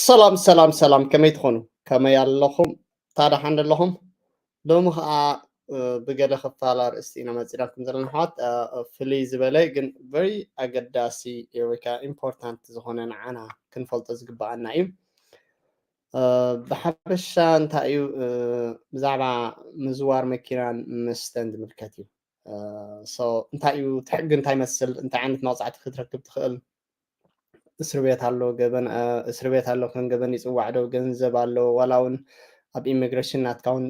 ሰላም ሰላም ሰላም፣ ከመይ ትኾኑ? ከመይ ኣለኹም? ታዳ ሓንደ ኣለኹም? ሎሚ ኸዓ ብገለ ክፋል ኣርእስቲ ኢና መፂናኩም ዘለና ኣሕዋት። ፍልይ ዝበለ ግን very ኣገዳሲ ወይ ከዓ ኢምፖርታንት ዝኾነ ንዓና ክንፈልጦ ዝግበኣና እዩ። ብሓፈሻ እንታይ እዩ? ብዛዕባ ምዝዋር መኪናን መስተን ዝምልከት እዩ። እንታይ እዩ እቲ ሕጊ? እንታይ ይመስል? እንታይ ዓይነት መቕፃዕቲ ክትረክብ ትኽእል? እስር ቤት ኣሎ፣ ገበን እስር ቤት ኣሎ፣ ከም ገበን ይፅዋዕ ዶ? ገንዘብ ኣሎ፣ ዋላ እውን ኣብ ኢሚግሬሽን ናትካ እውን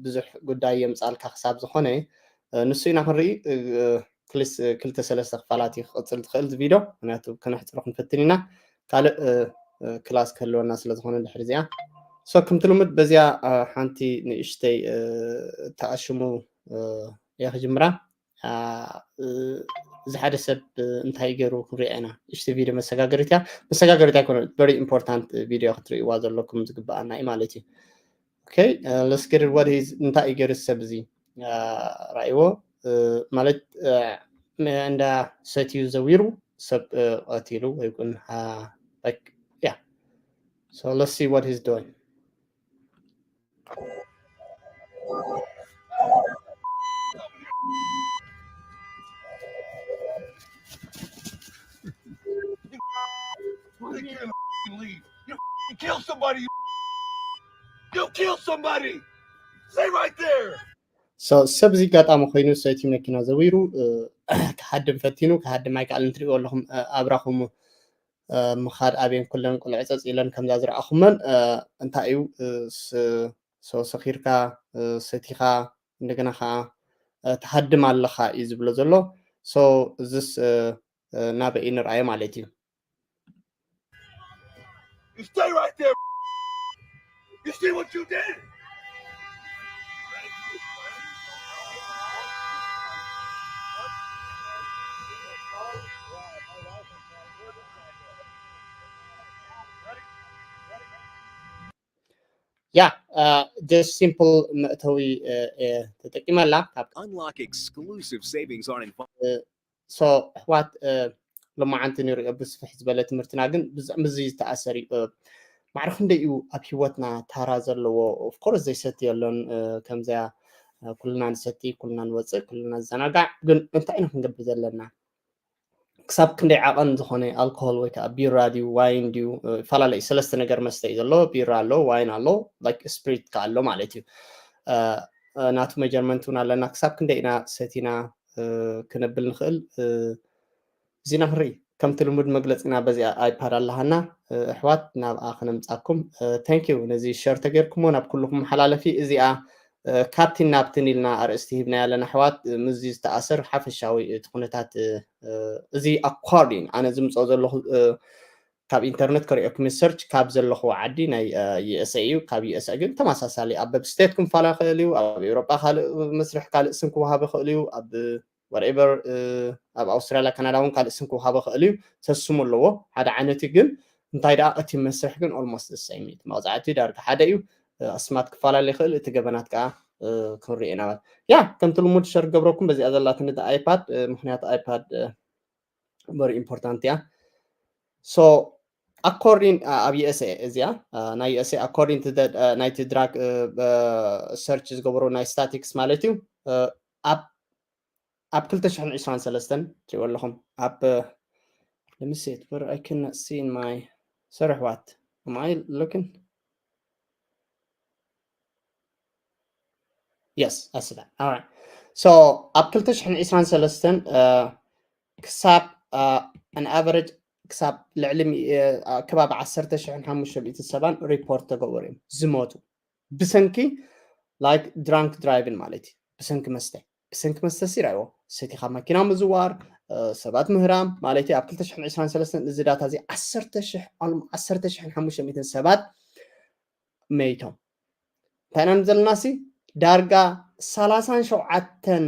ብዙሕ ጉዳይ የምፃልካ ክሳብ ዝኾነ ንሱ ኢና ክንርኢ። ክልተ ሰለስተ ክፋላት እዩ ክቕፅል ትኽእል እዚ ቪድዮ፣ ምክንያቱ ክነሕፅሮ ክንፍትን ኢና። ካልእ ክላስ ክህልወና ስለዝኾነ ድሕሪ እዚኣ። ሶ ከምቲ ልሙድ በዚኣ ሓንቲ ንእሽተይ ተኣሽሙ እየ ክጅምራ። እዚ ሓደ ሰብ እንታይ ገይሩ ክንሪኣ ኢና። እሽቲ ቪድዮ መሰጋገሪት እያ። መሰጋገሪት ኣይኮነ፣ very ኢምፖርታንት ቪድዮ ክትርእይዋ ዘለኩም ዝግበኣና እዩ ማለት እዩ። Okay, let's get it. What is እንታይ እዩ ገይሩ ሰብ እዚ? ራእይዎ ማለት እንዳ ሰትዩ ዘዊሩ ሰብ ቀቲሉ ወይ ግን yeah. So let's see what he's doing. You kill somebody. You, you kill somebody. Stay right there. So ሰብ እዚ ኣጋጣሚ ኮይኑ ሰትዩ መኪና ዘዊሩ ክሃድም ፈቲኑ፣ ክሃድም ኣይከኣልን። ትሪእዎ ኣለኹም ኣብራኹም ምኻድ ኣብየን ኩለን ቁልዕፀፅ ኢለን ከምዛ ዝረኣኹመን። እንታይ እዩ ሰኺርካ ሰቲኻ እንደገና ከዓ ትሃድም ኣለኻ እዩ ዝብሎ ዘሎ። So እዚስ ናበይ ንርኣዮ ማለት እዩ። You stay right there. You see what you did? Yeah, just simple መእተዊ ተጠቂመላ። Unlock exclusive savings on so ኣሕዋት ሎማዓንቲ ንሪኦ ብስፍሕ ዝበለ ትምህርትና ግን ምዚ ዝተኣሰር እዩ። ማዕረ ክንደይ እዩ ኣብ ሂወትና ታራ ዘለዎ? Of course ዘይሰቲ የሎን። ከምዚያ ኩልና ንሰቲ፣ ኩልና ንወፅእ፣ ኩልና ንዘናጋዕ። ግን እንታይ ኢና ክንገብር ዘለና? ክሳብ ክንደይ ዓቐን ዝኾነ ኣልኮሆል ወይ ከዓ ቢራ ድዩ ዋይን ድዩ ይፈላለዩ። ሰለስተ ነገር መስተ እዩ ዘሎ። ቢራ ኣሎ፣ ዋይን ኣሎ፣ like ስፕሪት ከዓ ኣሎ ማለት እዩ። ናቱ ሜጀርመንት እውን ኣለና። ክሳብ ክንደይ ኢና ሰቲና ክነብል ንኽእል? እዚና ክንርኢ። ከምቲ ልሙድ መግለፂና በዚኣ ኣይፓድ ኣለሃና። ኣሕዋት ናብኣ ክነምፃኩም። Thank you ነዚ ሸር ተገይርኩሞ ናብ ኩልኩም መሓላለፊ። እዚኣ ካብቲን ናብትን ኢልና ኣርእስቲ ሂብና ያለን ኣሕዋት። ምዚ ዝተኣሰር ሓፈሻዊ እቲ ኩነታት እዚ ኣኮርዲን ኣነ ዝምፅኦ ዘለኹ ካብ ኢንተርነት ከሪኦኩም ሰርች ካብ ዘለኹ ዓዲ ናይ USA እዩ። ካብ USA ግን ተመሳሳሊ ኣብ ስቴትኩም ክፋላ ይኽእል እዩ፣ ኣብ ኤውሮጳ ካልእ መስርሕ ካልእ ስም ክወሃብ ይኽእል እዩ፣ ኣብ whatever ኣብ ኣውስትራልያ ካናዳ እውን ካልእ ስም ክወሃብ ይኽእል እዩ። ሰስሙ ኣለዎ ሓደ ዓይነት እዩ። ግን እንታይ ደኣ እቲ መስርሕ ግን almost the same እዩ። እቲ መቕፃዕቲ ዳርጋ ሓደ እዩ። ኣስማት ክፈላለ ይኽእል፣ እቲ ገበናት ከዓ ክንሪኦ ኢና። ያ ከምቲ ልሙድ ሸር ገብረኩም በዚኣ ዘላትኒ ኣይፓድ፣ ምክንያቱ ኣይፓድ very important እያ። So ኣኮርዲን ኣብ USA እዚኣ ናይ USA ኣኮርዲን ናይቲ ድራግ ሰርች ዝገበሩ ናይ ስታቲክስ ማለት እዩ። ኣብ ኣብ ክልተ ሽሕን ዕስራን ሰለስተን ትሪእዎ ኣለኹም ኣብ let me see it where I can see in my sorry what am I looking? Yes, I see that. All right. So ኣብ ክልተ ሽሕን ዕስራን ሰለስተን ክሳብ an average ክሳብ ልዕሊ ከባቢ ዓሰርተ ሽሕን ሓሙሽተ ሚእቲ ሰባን ሪፖርት ተገበሩ እዮም ዝሞቱ ብሰንኪ like drunk driving ማለት እዩ። ብሰንኪ መስተ ብሰንኪ መስተ ሲራይዎ ሰቲኻ መኪና ምዝዋር ሰባት ምህራም ማለት እዩ። ኣብ ክልተ ሽሕን ዕስራን ሰለስተን እዚ ዳታ እዚ ዓሰርተ ሽሕ ዓሰርተ ሽሕን ሓሙሽተ ሚእትን ሰባት መይቶም። እንታይ ኢና ዘለና ሲ ዳርጋ ሰላሳን ሸውዓተን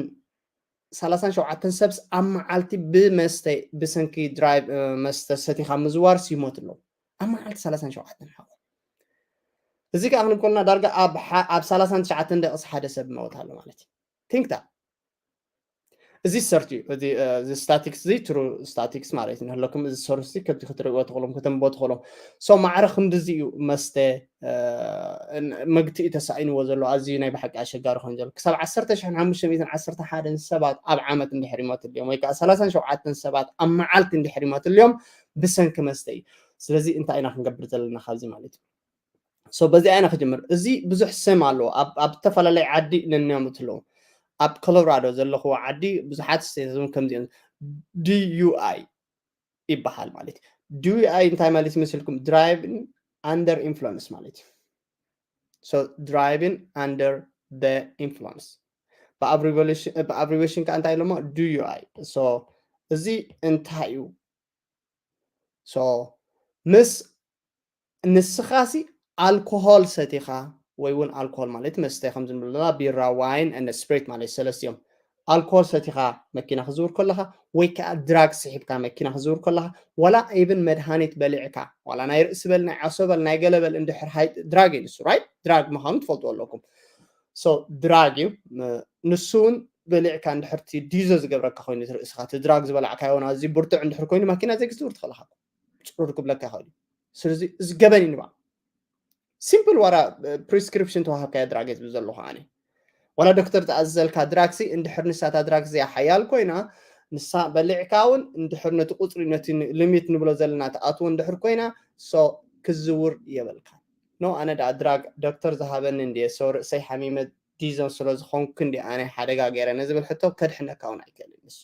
ሰላሳን ሸውዓተን ሰብስ ኣብ መዓልቲ ብመስተ ብሰንኪ ድራይቭ መስተ ሰቲኻ ምዝዋር ሲሞት ኣለዉ ኣብ መዓልቲ ሰላሳን ሸውዓተን ሓቆ። እዚ ከዓ ክንብ ከልና ዳርጋ ኣብ ሰላሳን ትሽዓተን ደቂስ ሓደ ሰብ መወት ኣሎ ማለት እዩ። ቲንክ ዳት እዚ ሰርት እዩ። እዚ ስታቲክስ እዚ ትሩ ስታቲክስ ማለት እዩ። ንህለኩም እዚ ሰርት እዚ ከምቲ ክትርእዎ ትኽእሎም ከተንቦ ትኽእሎም። ሶ ማዕረ ክንድዚ እዩ መስተ መግትኢ ተሳኢንዎ ዘሎ ኣዝዩ ናይ ብሓቂ ኣሸጋሪ ኮይኑ ዘሎ። ክሳብ ዓሰርተ ሽሕን ሓሙሽተ ሚእትን ዓሰርተ ሓደን ሰባት ኣብ ዓመት እንድሕር ይመትልዮም ወይ ከዓ ሰላሳን ሸውዓተን ሰባት ኣብ መዓልቲ እንድሕር ይመትልዮም ብሰንኪ መስተ እዩ። ስለዚ እንታይ ኢና ክንገብር ዘለና ካብዚ ማለት እዩ። ሶ በዚኣ ኢና ክጅምር። እዚ ብዙሕ ስም ኣለዎ። ኣብ ኣብ ዝተፈላለየ ዓዲ ነንዮም ትህልዎ። ኣብ ኮሎራዶ ዘለኽዎ ዓዲ ብዙሓት ስቴታት እውን ከምዚኦም ዲዩኣይ ይበሃል ማለት እዩ። ዲዩኣይ እንታይ ማለት ይመስልኩም? ድራይቪንግ ኣንደር ኢንፍሉንስ ማለት እዩ። ሶ ድራይቪንግ ኣንደር ኢንፍሉንስ ብኣብሪቬሽን ከዓ እንታይ ኢሎሞ? ዲዩኣይ። ሶ እዚ እንታይ እዩ? ሶ ምስ ንስኻሲ ኣልኮሆል ሰቲኻ ወይ እውን ኣልኮሆል ማለት መስተ ከም ዝንብለና ቢራ ዋይን ን ስፕሪት ማለት ሰለስቲኦም ኣልኮሆል ሰቲኻ መኪና ክዝውር ከለኻ ወይ ከዓ ድራግ ስሒብካ መኪና ክዝውር ከለኻ ዋላ ኢብን መድሃኒት በሊዕካ ዋላ ናይ ርእሲ በል ናይ ዓሶ በል ናይ ገለ በል እንድሕር ሃይ ድራግ እዩ ንሱ ራይት ድራግ ምዃኑ ትፈልጡ ኣለኩም። ሶ ድራግ እዩ ንሱ እውን በሊዕካ እንድሕርቲ ዲዞ ዝገብረካ ኮይኑ ርእስኻ እቲ ድራግ ዝበላዕካዮ ናዚ ብርቱዕ እንድሕር ኮይኑ ማኪና ዘይክዝውር ትኽእልኻ ፅሩር ክብለካ ይኽእል እዩ። ስለዚ እዚ ገበን እዩ ንባዕ ሲምፕል ዋላ ፕሪስክሪፕሽን ተዋሃብካዮ ድራግ እዩ ዝብል ዘለኹ ኣነ ዋላ ዶክተር ዝኣዘዘልካ ድራግሲ እንድሕር ንሳታ ድራግ እዚኣ ሓያል ኮይና ንሳ በሊዕካ እውን እንድሕር ነቲ ቁፅሪ ነቲ ሊሚት ንብሎ ዘለና ትኣትዎ እንድሕር ኮይና ሶ ክዝውር የበልካ። ኖ ኣነ ደኣ ድራግ ዶክተር ዝሃበኒ እንድየ ሶ ርእሰይ ሓሚመ ዲዞን ስለ ዝኾንኩ እንዲ ኣነ ሓደጋ ገይረ ነዝብል ሕቶ ከድሕነካ እውን ኣይክእልን ንሱ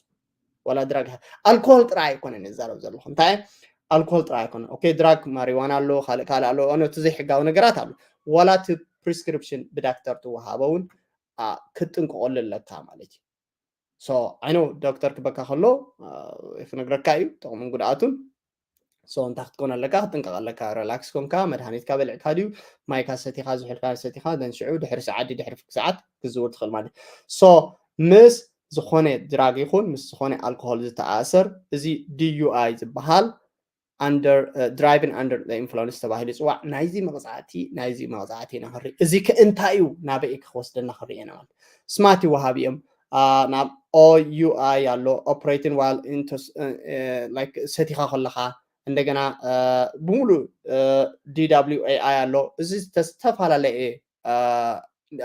ዋላ ድራግ ኣልኮሆል ጥራይ ኣይኮነን ዝዛረብ ዘለኹ እንታይ ኣልኮል ጥራይ ኣይኮነ ኦኬ ድራግ ማሪዋና ኣሎ ካልእ ካልእ ኣሎ ነቲ ዘይሕጋዊ ነገራት ኣሎ ዋላ እቲ ፕሪስክሪፕሽን ብዳክተር ትወሃቦ እውን ክጥንቅቆሉ ኣለካ ማለት እዩ። ሶ ዓይኖ ዶክተር ክበካ ከሎ ክነግረካ እዩ ጥቕሙን ጉድኣቱን። ሶ እንታይ ክትኮን ኣለካ ክጥንቀቕ ኣለካ ሪላክስ ኮንካ መድሃኒትካ በልዕካ ድዩ ማይካ ሰቲኻ ዝሕልካ ሰቲኻ ደንሽዑ ድሕሪ ሰዓት ድዩ ድሕሪ ፍርቂ ሰዓት ክዝውር ትኽእል ማለት እዩ። ሶ ምስ ዝኾነ ድራግ ይኹን ምስ ዝኾነ ኣልኮሆል ዝተኣሰር እዚ ዲዩኣይ ዝበሃል under driving under the influence ተባሂሉ ይፅዋዕ። ናይዚ መቕፃዕቲ ናይዚ መቕፃዕቲ ኢና ክንርኢ። እዚ ከ እንታይ እዩ ናበይ ክወስደና ክንርኢ ኢና ማለት ስማት ይወሃብ እዮም። ናብ ኦዩኣይ ኣሎ operating while ሰቲኻ ከለኻ እንደገና ብምሉእ ዲዳብሊው ኤኣይ ኣሎ። እዚ ዝተፈላለየ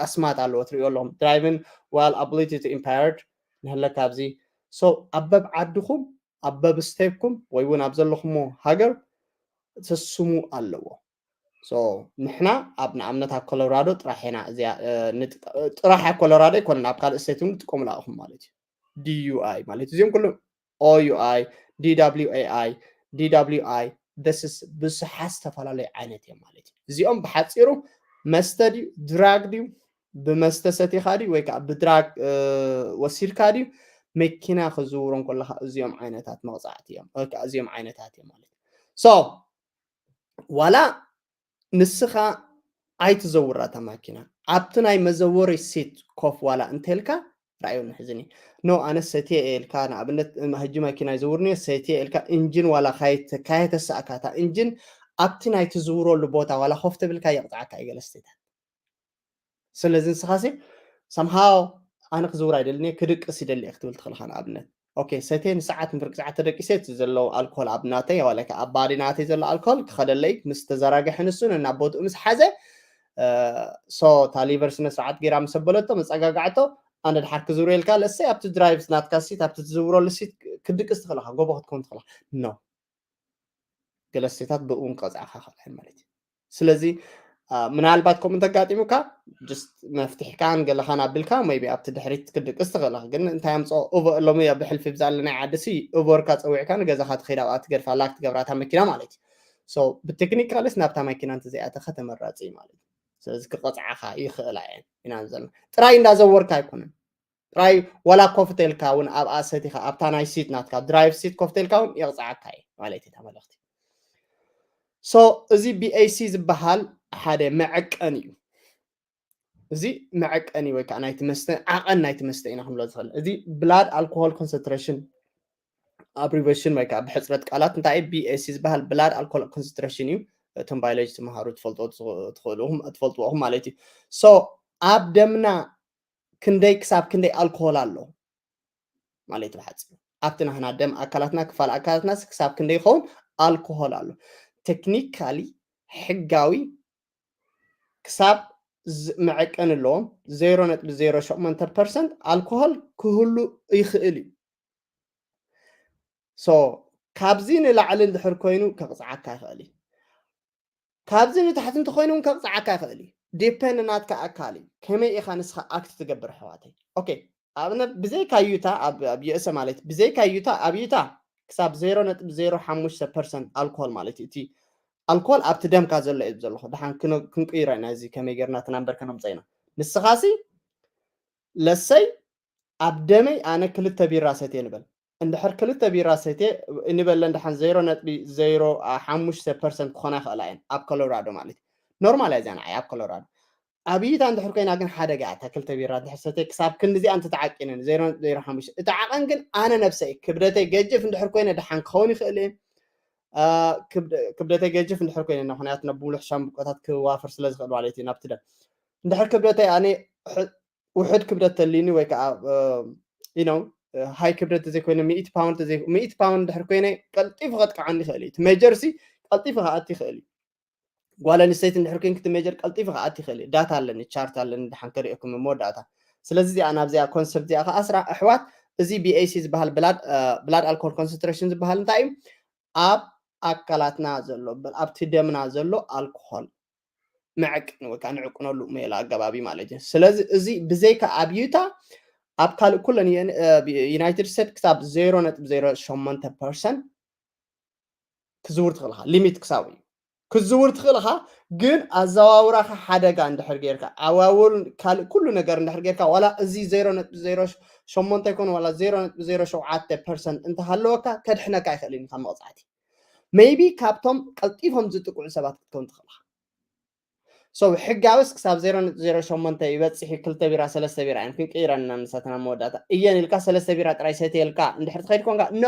ኣስማት ኣለዎ ትሪኦ ኣለኹም driving while ability to impaired ንህለካ ኣብዚ ሶ ኣብ በብ ዓድኹም ኣብ በብ ስቴፕኩም ወይ እውን ኣብ ዘለኹሞ ሃገር ተስሙ ኣለዎ። ሶ ንሕና ኣብ ንኣብነት ኣብ ኮሎራዶ ጥራሕ ኢና እዚኣ ጥራሕ ኣብ ኮሎራዶ ኣይኮነን ኣብ ካልእ ስቴት እውን ትጥቀሙላ ኢኹም ማለት እዩ። ዲዩኣይ ማለት እዚኦም ኩሎም ኦዩኣይ ዲዳብሊውኤኣይ ዲዳብሊውኣይ ደስስ ብዙሓት ዝተፈላለዩ ዓይነት እዮም ማለት እዩ። እዚኦም ብሓፂሩ መስተ ድዩ ድራግ ድዩ ብመስተ ሰቲኻ ድዩ ወይ ከዓ ብድራግ ወሲድካ ድዩ መኪና ክዝውሮም ከለካ እዚኦም ዓይነታት መቕፃዕቲ እዮም እዚኦም ዓይነታት እዮም ማለት ሶ ዋላ ንስኻ ኣይትዘውራ እታ ማኪና ኣብቲ ናይ መዘወሪ ሲት ኮፍ ዋላ እንተልካ ራእዮ ንሕዝኒ ኖ ኣነ ሰትየ እየ ኢልካ ንኣብነት ህጂ መኪና ይዝውርኒ ሰትየ ኢልካ እንጅን ዋላ ካየተሳእካ እታ እንጅን ኣብቲ ናይ ትዝውረሉ ቦታ ዋላ ኮፍ ተብልካ የቕፅዓካ እዩ ገለ ስቴታት ስለዚ ንስኻሲ ሰምሃው ኣነ ክዝውር ኣይደልን ክድቅስ ይደሊ ክትብል ትኽእልካ ንኣብነት ኦኬ ሰቴ ንሰዓት ንፍርቂ ሰዓት ተደቂሰ እቲ ዘለዉ ኣልኮል ኣብ ናተይ ዋላ ኣብ ባዲ ናተይ ዘሎ ኣልኮል ክኸደለይ ምስ ተዘራግሐ ንሱ ነናብ ቦትኡ ምስ ሓዘ ሶ እታ ሊቨር ስነ ስርዓት ገይራ ምስ ኣበለቶ መፀጋጋዕቶ ኣነ ድሓር ክዝውረልካ ለሰይ ኣብቲ ድራይቭ ናትካ ሲት ኣብቲ ትዝውረሉ ሲት ክድቅስ ትኽእልካ ጎቦ ክትከውን ትኽእልካ ኖ ገለ ስቴታት ብእውን ክቐፅዓካ ክእል ማለት እዩ ስለዚ ምናልባት ከምኡ እንተጋጢሙካ ጅስት መፍትሕካን ገለኻን ኣቢልካ maybe ኣብቲ ድሕሪት ክድቅስ ትኽእል ኢኻ ግን እንታይ ኣምፅኦ ኡበር ሎሚ ኣብ ብሕልፊ ብዛለ ናይ ዓዲ ሲ ኡበርካ ፀዊዕካ ንገዛኻ ትኸይድ ኣብኣ ትገድፋላ ክትገብራታ መኪና ማለት እዩ so ብቴክኒካልስ ናብታ መኪና እንተዘይኣተኻ ተመራፂ እዩ ማለት እዩ ስለዚ ክቐፅዓኻ ይኽእላ እየን ኢና ዘለና ጥራይ እንዳዘወርካ ኣይኮነን ጥራይ ዋላ ኮፍ ተልካ እውን ኣብኣ ሰቲኻ ኣብታ ናይ ሲት ናትካ ድራይቭ ሲት ኮፍ ተልካ እውን የቕፅዓካ እዩ ማለት እዩ መልእኽቲ so እዚ BAC ዝበሃል ሓደ መዐቀን እዩ እዚ መዐቀኒ ወይ ከዓ ናይቲ መስተ ዓቐን ናይቲ መስተ ኢና ክንብሎ ዝኽእል እዚ blood alcohol concentration abbreviation ወይ ከዓ ብሕፅረት ቃላት እንታይ BAC ዝበሃል blood alcohol concentration እዩ እቶም ባዮሎጂ ትመሃሩ ትፈልጥዎ ኢኹም ማለት እዩ so ኣብ ደምና ክንደይ ክሳብ ክንደይ ኣልኮሆል ኣሎ ማለት ብሓፂሩ ኣብቲ ናህና ደም ኣካላትና ክፋል ኣካላትና ክሳብ ክንደይ ይኸውን ኣልኮሆል ኣሎ። ቴክኒካሊ ሕጋዊ ክሳብ መዐቀን ኣለዎም። ዜሮ ነጥቢ ዜሮ ሸሞንተ ፐርሰንት ኣልኮሆል ክህሉ ይኽእል እዩ። ሶ ካብዚ ንላዕሊ እንድሕር ኮይኑ ከቕፅዓካ ይኽእል እዩ። ካብዚ ንታሕቲ እንተኮይኑ እውን ከቕፅዓካ ይኽእል እዩ። ዲፐንድ ናትካ ኣካል እዩ። ከመይ ኢኻ ንስኻ ኣክት ትገብር ኣሕዋተይ? ኦኬ ኣብነት ብዘይካ ዩታ ኣብ ዩኤስ ማለት ብዘይካ ዩታ ኣብ ዩታ ክሳብ ዜሮ ነጥቢ ዜሮ ሓሙሽተ ፐርሰንት ኣልኮል ማለት እዩ። እቲ ኣልኮል ኣብቲ ደምካ ዘሎ እዩ ዘለኹ። ደሓን ክንቅይሮ ኢና እዚ ከመይ ጌርና እቲ ናምበር ከነምፀ ኢና። ንስኻሲ ለሰይ ኣብ ደመይ ኣነ ክልተ ቢራ ሰትየ ንበል። እንድሕር ክልተ ቢራ ሰትየ እንበለን ደሓን ዜሮ ነጥቢ ዜሮ ሓሙሽተ ፐርሰንት ክኾና ይኽእላ እየን ኣብ ኮሎራዶ ማለት እዩ። ኖርማል እያ እዚኣ ንዓይ ኣብ ኮሎራዶ። ኣብ እይታ እንድሕር ኮይና ግን ሓደጋ እያ። እታ ክልተ ቢራ እንድሕር ሰትየ ክሳብ ክንዲዚኣ እንተተዓቂነን ዜሮ ነጥቢ ዜሮ ሓሙሽተ እቲ ዓቐን ግን ኣነ ነብሰይ ክብደተይ ገጅፍ እንድሕር ኮይነ ደሓን ክኸውን ይኽእል እየ። ክብደተይ ገጅፍ እንድሕር ኮይነ ምክንያቱ ናብ ብሉሕ ሻምብቆታት ክዋፈር ስለ ዝኽእል ማለት እዩ ናብቲ ደም እንድሕር ክብደተይ ኣነ ውሕድ ክብደት ተልዩኒ ወይ ከዓ ነው ሃይ ክብደት ተዘይኮይነ ሚእቲ ፓውንድ ሚእቲ ፓውንድ እንድሕር ኮይነ ቀልጢፉ ከጥቅዓኒ ይኽእል እዩ። እቲ ሜጀርሲ ቀልጢፉ ክኣቲ ይኽእል እዩ። ጓል ኣንስተይቲ እንድሕር ኮይንኪ እቲ ሜጀር ቀልጢፉ ክኣቲ ይኽእል እዩ። ዳታ ኣለኒ፣ ቻርት ኣለኒ፣ ድሓን ከርእየኩም መወዳእታ። ስለዚ እዚኣ ናብዚኣ ኮንሰፕት እዚኣ ከኣስራ ኣሕዋት እዚ ቢኤሲ ዝበሃል ብላድ ኣልኮል ኮንሰንትሬሽን ዝበሃል እንታይ እዩ? ኣብ ኣካላትና ዘሎ ኣብቲ ደምና ዘሎ ኣልኮሆል መዕቅን ወይ ከዓ ንዕቅነሉ ሜላ ኣገባቢ ማለት እዩ። ስለዚ እዚ ብዘይካ ኣብ ዩታ ኣብ ካልእ ኩለን ዩናይትድ ስቴትስ ክሳብ ዜሮ ነጥቢ ዜሮ ሸሞንተ ፐርሰንት ክዝውር ትኽእል ኢኻ። ሊሚት ክሳብ እዩ ክዝውር ትኽእል ኢኻ። ግን ኣዘዋውራኻ ሓደጋ እንድሕር ጌርካ ኣዋውር ካልእ ኩሉ ነገር እንድሕር ጌርካ ዋላ እዚ ዜሮ ነጥቢ ዜሮ ሸሞንተ ይኮን ዋላ ዜሮ ነጥቢ ዜሮ ሸውዓተ ፐርሰንት እንተሃለወካ ከድሕነካ ኣይኽእልን ካብ መቕፃዕቲ። ሜይቢ ካብቶም ቀልጢፎም ዝጥቅዑ ሰባት ክትከውን ትኽእል ኢኻ። ሶ ሕጋውስ ክሳብ ዜሮ ነጥቢ ዜሮ ሸሞንተ ይበፅሕ ክልተ ቢራ ሰለስተ ቢራ እዮም ክንቅይረና ንሳትና መወዳእታ እየን ኢልካ ሰለስተ ቢራ ጥራይ ሰትየልካ እንድሕር ትኸይድ ኮንካ ኖ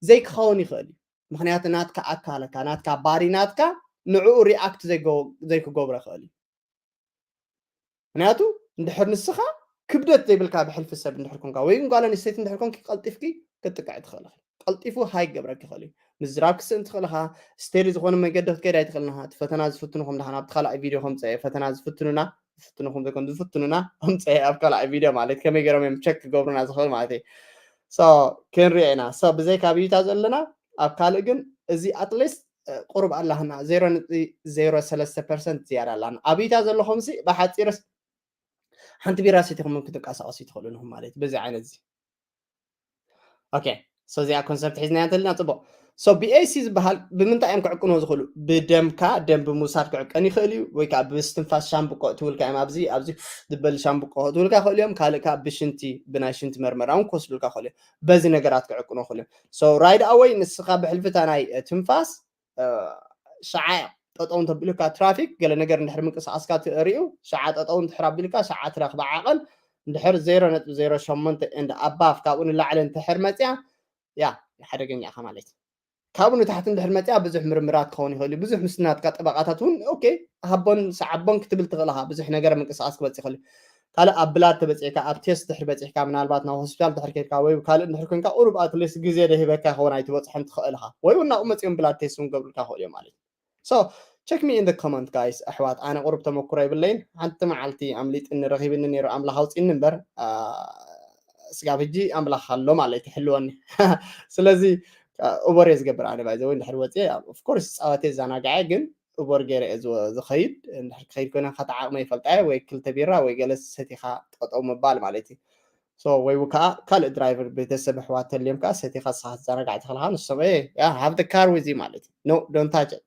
ዘይክኸውን ይኽእል እዩ። ምክንያቱ ናትካ ኣካልካ ናትካ ባዲ ናትካ ንዕኡ ሪኣክት ዘይክገብሮ ይኽእል እዩ። ምክንያቱ እንድሕር ንስኻ ክብደት ዘይብልካ ብሕልፊ ሰብ እንድሕር ኮንካ ወይ ጓል ኣንስተይቲ እንድሕር ኮንኪ ቀልጢፍኪ ክትጥቅዒ ትኽእል ኢኺ። ቀልጢፉ ሃይ ክገብረኪ ይኽእል እዩ። ምዝራብ ክስእን ትኽእል ኢኻ። ስቴዲ ዝኾነ መገዲ ክትከይድ ኣይትኽእልን ኢኻ። እቲ ፈተና ዝፍትንኹም ደሓን ኣብቲ ካልኣይ ቪድዮ ከምፀ እየ ፈተና ዝፍትኑና ዝፍትንኹም ዘይኮን ዝፍትኑና ከምፀ እየ ኣብ ካልኣይ ቪድዮ ማለት ከመይ ገይሮም እዮም ቸክ ክገብሩና ዝኽእል ማለት እዩ። ሶ ክንሪኦ ኢና። ሶ ብዘይካ ብዩታ ዘለና ኣብ ካልእ ግን እዚ ኣትሊስት ቁሩብ ኣላህና ዜሮ ነጥቢ ዜሮ ሰለስተ ፐርሰንት ዝያዳ ኣላና ኣብይታ ዘለኹም ሲ ብሓፂርስ ሓንቲ ቢራ ሰቲኹም ክትንቀሳቀሱ ትኽእሉ ንኹም ማለት በዚ ዓይነት እዚ ኦኬ ሶ እዚኣ ኮንሰፕት ሒዝና እንተልና ፅቡቅ ሶ ቢኤሲ ዝበሃል ብምንታይ እዮም ክዕቅንዎ ዝኽእሉ ብደምካ ደም ብምውሳድ ክዕቀን ይኽእል እዩ ወይ ከዓ ብስትንፋስ ሻምብቆ ትብልካ እዮም ኣብዚ ኣብዚ ዝበል ሻምብቆ ትብልካ ይኽእሉ እዮም ካልእ ከዓ ብሽንቲ ብናይ ሽንቲ መርመራ እውን ክወስዱልካ ይኽእሉ እዮም በዚ ነገራት ክዕቅንዎ ይኽእሉ እዮም ሶ ራይድ ኣወይ ንስኻ ብሕልፍታ ናይ ትንፋስ ሸዓ ጠጠው እንተቢሉካ ትራፊክ ገለ ነገር እንድሕር ምንቅስቃስካ ትርእዩ ሸዓ ጠጠው እንድሕር ኣቢልካ ሸዓ ትረክበ ዓቐን እንድሕር ዜሮ ነጥቢ ዜሮ ሸሞንተ and above ካብኡ ንላዕሊ እንድሕር መፅያ ያ ሓደገኛ ኢኻ ማለት እዩ ካብኡ ንታሕቲ እንድሕር መፅያ ብዙሕ ምርምራት ክኸውን ይኽእል እዩ ብዙሕ ምስናትካ ጠበቃታት እውን ኦኬ ሃቦን ሰዓቦን ክትብል ትኽእል ኢኻ ብዙሕ ነገር ምንቅስቃስ ክበፅ ይኽእል እዩ ካልእ ኣብ ብላድ ተበፂሕካ ኣብ ቴስት ድሕር በፂሕካ ምናልባት ናብ ሆስፒታል ድሕር ከድካ ወይ ካልእ እንድሕር ኮንካ ቁሩብ ኣትሊስት ግዜ ደሂበካ ይኸውን ኣይትበፅሖን ትኽእል ኢኻ ወይ እውን ናብኡ መፂኦም ብላድ ቴስት እውን ገብሩልካ ይኽእሉ እዮም ማለት እዩ so check me in the comment guys ኣሕዋት ኣነ ቁሩብ ተመክሮ የብለይን ሓንቲ መዓልቲ ኣምሊጥኒ ረኺብኒ ነይሩ ኣምላኽ ኣውፂኒ እምበር ስጋብ ሕጂ ኣምላኽ ኣሎ ማለት ይሕልወኒ ስለዚ ኡበር እየ ዝገብር ኣነ ባይዘ ወይ እንድሕር ወፅየ ኦፍኮርስ ፃወት እየ ዘናግዐ ግን ኡበር ገይረ እየ ዝኸይድ እንድሕር ክኸይድ ኮይነ ከተዓቕመ ይፈልጣ እየ ወይ ክልተ ቢራ ወይ ገለ ሰቲኻ ጠጠው ምባል ማለት እዩ ሶ ወይ ከዓ ካልእ ድራይቨር ቤተሰብ ኣሕዋት ተልዮም ከዓ ሰቲኻ ንስኻ ትዘናጋዕ ትኽእልኻ ንሶም ያ ሃቭ ደ ካር ዊዚ ማለት እዩ no don't touch it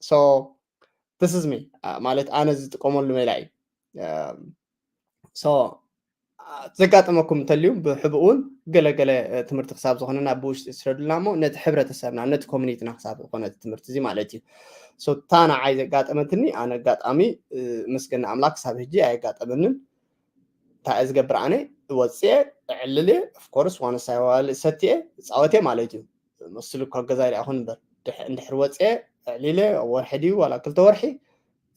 so this is me ማለት ኣነ ዝጥቀመሉ ሜላ እዩ so ዘጋጠመኩም እንተልዩ ብሕብኡ እውን ገለገለ ትምህርቲ ክሳብ ዝኾነና ብውሽጢ ትስረዱልና እሞ ነቲ ሕብረተሰብና ነቲ ኮሚኒቲና ክሳብ ዝኾነ ትምህርቲ እዚ ማለት እዩ so እታ ንዓይ ዘጋጠመትኒ ኣነ ኣጋጣሚ ምስገና ኣምላክ ክሳብ ሕጂ ኣየጋጠመንን እንታይ እየ ዝገብር ኣነ ወፅየ እዕልል እየ ኦፍኮርስ ዋነሳይ ዋልእ ሰትየ ፃወት እየ ማለት እዩ መስሉ እኳ ገዛ ኢለ ይኹን እምበር እንድሕር ወፅየ እዕሊለ ወርሒ ድዩ ዋላ ክልተ ወርሒ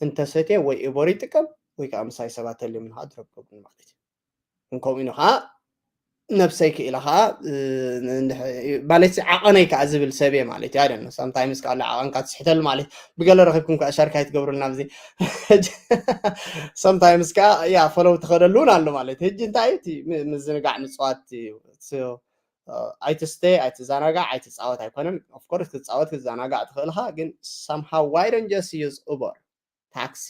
እንተሰትየ ወይ ኢቦር ይጥቀም ወይ ከዓ ምሳይ ሰባት ተልዮም ንዓ ድረብ ገብሩኒ ማለት እዩ እንከምኡ ኢኑ ከዓ ነብሰይ ክኢላ ከዓ ማለት ዓቐነይ ከዓ ዝብል ሰብ እየ ማለት እዩ። ኣይደነ ሳምታይምስ ከዓ ዓቐንካ ትስሕተሉ ማለት ብገለ ረኪብኩም ከዓ ሻርካ ይትገብሩልና ኣብዚ ሰምታይምስ ከዓ ያ ፈለው ትኸደሉ እውን ኣሎ ማለት ሕጂ እንታይ እዩ ምዝንጋዕ ምፅዋት እዩ። ኣይትስተ ኣይትዘናጋዕ ኣይትፃወት ኣይኮነን። ኦፍኮርስ ክትፃወት ክትዘናጋዕ ትኽእልካ ግን ሳምሃው ዋይደን ጀስ ዩዝ ኡበር ታክሲ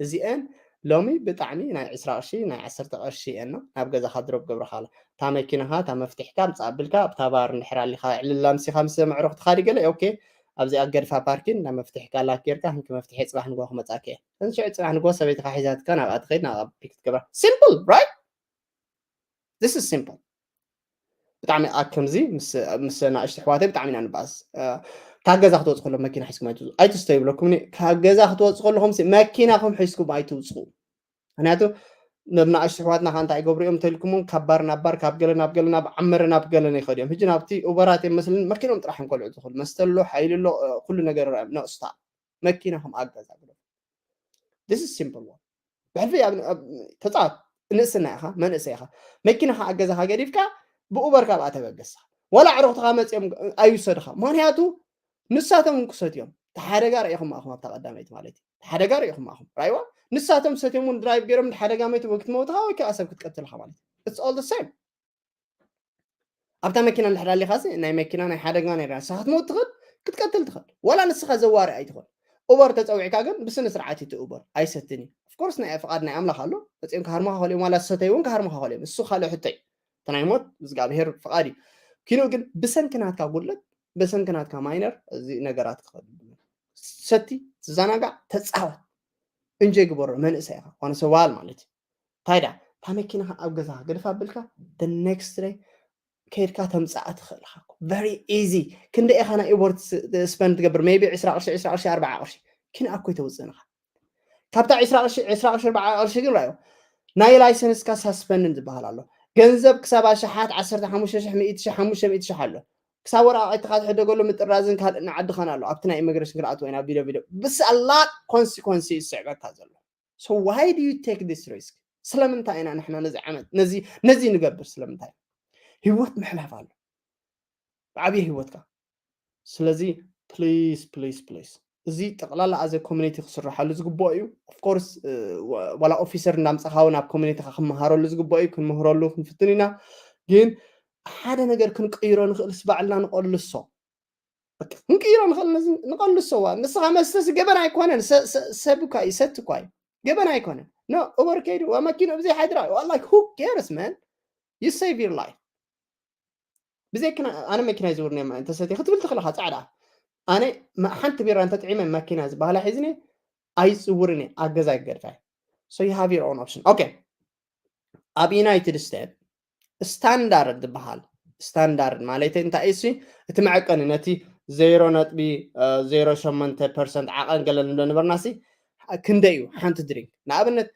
እዚአን ሎሚ ብጣዕሚ ናይ ዕስራ ቅርሺ ናይ ዓሰርተ ቅርሺ እየን ናብ ገዛኻ ድሮፕ ገብረኻላ እታ መኪናኻ እታ መፍትሕካ ምፃ ኣብልካ ኣብታ ባር እንድሕር ኣሊኻ ዕልላ ምሲኻ ምስ ዘምዕሮ ክትኻዲ ገለ ኦኬ ኣብዚ ኣገድፋ ፓርኪን እና መፍትሕካ ላክ ጌርካ ክንኪ መፍትሒ ፅባሕ ንጎ ክመፃከ እየ እንሽዕ ፅባሕ ንጎ ሰበይትካ ሒዛትካ ናብኣ ትኸይድ ናብኣ ፒክ ትገብራ simple right this is simple ብጣዕሚ ኣከምዚ ምስ ናእሽቲ ኣሕዋተይ ብጣዕሚ ኢና ንባኣስ ካብ ገዛ ክትወፁ ከሎ መኪና ሒዝኩም ኣይትውፁ ኣይትስተዩ ይብለኩም ካብ ገዛ ክትወፁ ከለኹም መኪናኹም ሒዝኩም ኣይትውፁ ምክንያቱ ናብ ናእሽቲ ኣሕዋትና ከ እንታይ ይገብሩ እዮም እንተልኩም ካብ ባር ናብ ባር ካብ ገለ ናብ ገለ ናብ ዓመረ ናብ ገለ ይኸዱ እዮም ሕጂ ናብቲ ኡበራት እዮም መስልን መኪኖም ጥራሕ እንከልዑ ዝኽእሉ መስተ ኣሎ ሓይሊ ኣሎ ኩሉ ነገር ነእስታ መኪናኹም ኣገዛ ግደፉ this is simple one ብሕልፊ ተፃወት ንእስና ኢኻ መንእሰይ ኢኻ መኪናኻ ኣገዛኻ ገዲፍካ ብኡበር ካብኣ ተበገስኻ ዋላ ኣዕሩኽትኻ መፅኦም ኣይውሰድኻ ምክንያቱ ንሳቶም እውን ክሰትዮም ተሓደጋ ርኢኹም ኣኹም ኣብታ ቀዳመይቲ ማለት እዩ ተሓደጋ ርኢኹም ኣኹም ራይዋ ንሳቶም ሰትዮም እውን ድራይቭ ገይሮም ሓደጋ መይቱ ክትመውትኻ ወይ ከዓ ሰብ ክትቀትልኻ ማለት እዩ it's all the same ኣብታ መኪና እንድሕር ኣሊኻሲ ናይ መኪና ናይ ሓደጋ ናይ ራንሳ ክትመውት ትኽእል ክትቀትል ትኽእል ዋላ ንስኻ ዘዋሪ ኣይትኽእል ኡበር ተፀዊዕካ ግን ብስነ ስርዓት እቲ ኡበር ኣይሰትን እዩ ኦፍኮርስ ናይ ፍቓድ ናይ ኣምላኽ ኣሎ መፅኦም ክሃርሙኻ ከልኦም ዋላ ዝሰተይ እውን ክሃርሙኻ ከልኦም እሱ ካልእ ሕቶ እዩ እቲ ናይ ሞት እግዚኣብሄር ፍቓድ እዩ ኪኑ ግን ብሰንኪ ናትካ ጉድለት ብሰንኪ ናትካ ማይነር እዚ ነገራት ክኸዱ ሰቲ ትዘናጋዕ ተፃወት እንጆይ ግበሮ መንእሰይ ኢኻ ኮነ ሰዋል ማለት እዩ እንታይ ዳ እታ መኪናኻ ኣብ ገዛኻ ገደፍ ኣብልካ the next day ከይድካ ተምፅኣ ትኽእል ኢኻ very easy ክንደ ኢኻ ናይ ኡበር ስፐንድ ትገብር maybe ዕስራ ቅርሺ ዕስራ ቅርሺ ኣርባዓ ቅርሺ ኪን ኣኮይ ተውፅእንኻ ካብታ ዕስራ ቅርሺ ዕስራ ቅርሺ ኣርባዓ ቅርሺ ግን ራዮ ናይ ላይሰንስካ ሳስፐንድን ዝበሃል ኣሎ ገንዘብ ክሳብ ኣሽሓት ዓሰርተ ሓሙሽተ ሽሕ ሚእቲ ሽሕ ሓሙሽተ ሚእቲ ሽሕ ኣሎ ክሳብ ወረቓቕትኻ ትሕደገሉ ምጥራዝን ካልእ ንዓድኻን ኣሎ ኣብቲ ናይ ኢሚግሬሽን ክንኣት ወይ ናብ ቪድዮ ቪድዮ ብሳላ ኮንሲኮንሲ ይስዕበካ ዘሎ so why do you take this risk ስለምንታይ ኢና ንሕና ነዚ ዓመት ነዚ ነዚ ንገብር ስለምንታይ ህይወት ምሕላፍ ኣሎ ብዓብየ ህይወትካ ስለዚ please please please እዚ ጠቕላላ ኣዘ ኮሚኒቲ ክስርሓሉ ዝግብኦ እዩ ኦፍኮርስ ዋላ ኦፊሰር እንዳምፀኻዊ ናብ ኮሚኒቲካ ክመሃረሉ ዝግብኦ እዩ ክንምህረሉ ክንፍትን ኢና ግን ሓደ ነገር ክንቅይሮ ንኽእልስ ባዕልና ንቐልሶ ክንቅይሮ ንኽእል ንቐልሶ ዋ ንስኻ መስተስ ገበን ኣይኮነን ሰብ እኳ እዩ ሰቲ እኳ እዩ ገበን ኣይኮነን ኖ ኡበር ከይዱ መኪኑ ብዘይ ሓድራ like who cares man you save your life ብዘይ ኣነ መኪና ይዝውርኒ ተሰትየ ክትብል ትኽእልኻ ፃዕዳ ኣነ ሓንቲ ቢራ እንተጥዒመ መኪና ዝበሃላ ሒዝኒ ኣይፅውርን እየ ኣብ ገዛ ይገድፋ so you have your own option okay ኣብ ዩናይትድ ስቴት ስታንዳርድ ዝበሃል ስታንዳርድ ማለት እንታይ እሱ እቲ መዐቀኒ ነቲ ዜሮ ነጥቢ ዜሮ ሸሞንተ ፐርሰንት ዓቐን ገለ ንብሎ ነበርና ሲ ክንደይ እዩ ሓንቲ ድሪንክ ንኣብነት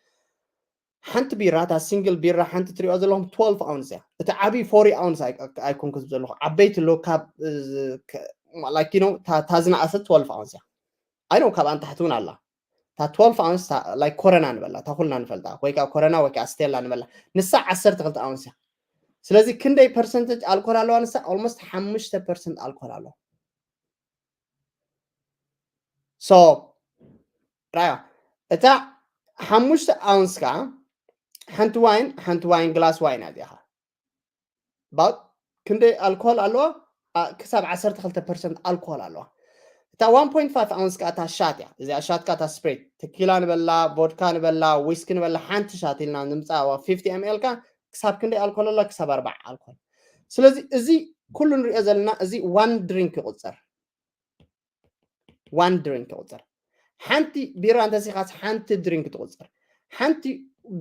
ሓንቲ ቢራ እታ ሲንግል ቢራ ሓንቲ ትሪኦ ዘለኹም ትወልፍ ኣውንስ እያ እቲ ዓብዪ ፎሪ ኣውንስ ኣይኮንኩ ዝብ ዘለኹ ዓበይቲ ኣሎ ካብ ላኪኖ እታ ዝነኣሰት ትወልፍ ኣውንስ እያ ኣይኖ ካብ ኣንታሕቲ እውን ኣላ እታ ትወልፍ ኣውንስ ላይ ኮረና ንበላ እታ ኩልና ንፈልጣ ወይ ከዓ ኮረና ወይ ከዓ ስቴላ ንበላ ንሳ ዓሰርተ ክልተ ኣውንስ እያ ስለዚ ክንደይ ፐርሰንተጅ ኣልኮል ኣለዋ ንሳ ኦልሞስት ሓሙሽተ ፐርሰንት ኣልኮል ኣለዋ so ራያ እታ ሓሙሽተ ኣውንስ ከዓ ሓንቲ ዋይን ሓንቲ ዋይን ግላስ ዋይን ኣዚኻ about ክንደይ ኣልኮል ኣለዋ ክሳብ ዓሰርተ ክልተ ፐርሰንት ኣልኮል ኣለዋ እታ one point five ኣውንስ ከዓ እታ ሻት እያ እዚኣ ሻት ከዓ እታ ስፕሬት ተኪላ ንበላ ቮድካ ንበላ ዊስኪ ንበላ ሓንቲ ሻት ኢልና ንምፃዋ fifty ml ካ ክሳብ ክንደይ ኣልኮል ኣላ ክሳብ ኣርባዓ ኣልኮል ስለዚ እዚ ኩሉ ንሪኦ ዘለና እዚ one drink ይቁፀር one drink ይቁፀር ሓንቲ ቢራ እንተሲኻስ ሓንቲ ድሪንክ ትቁፀር ሓንቲ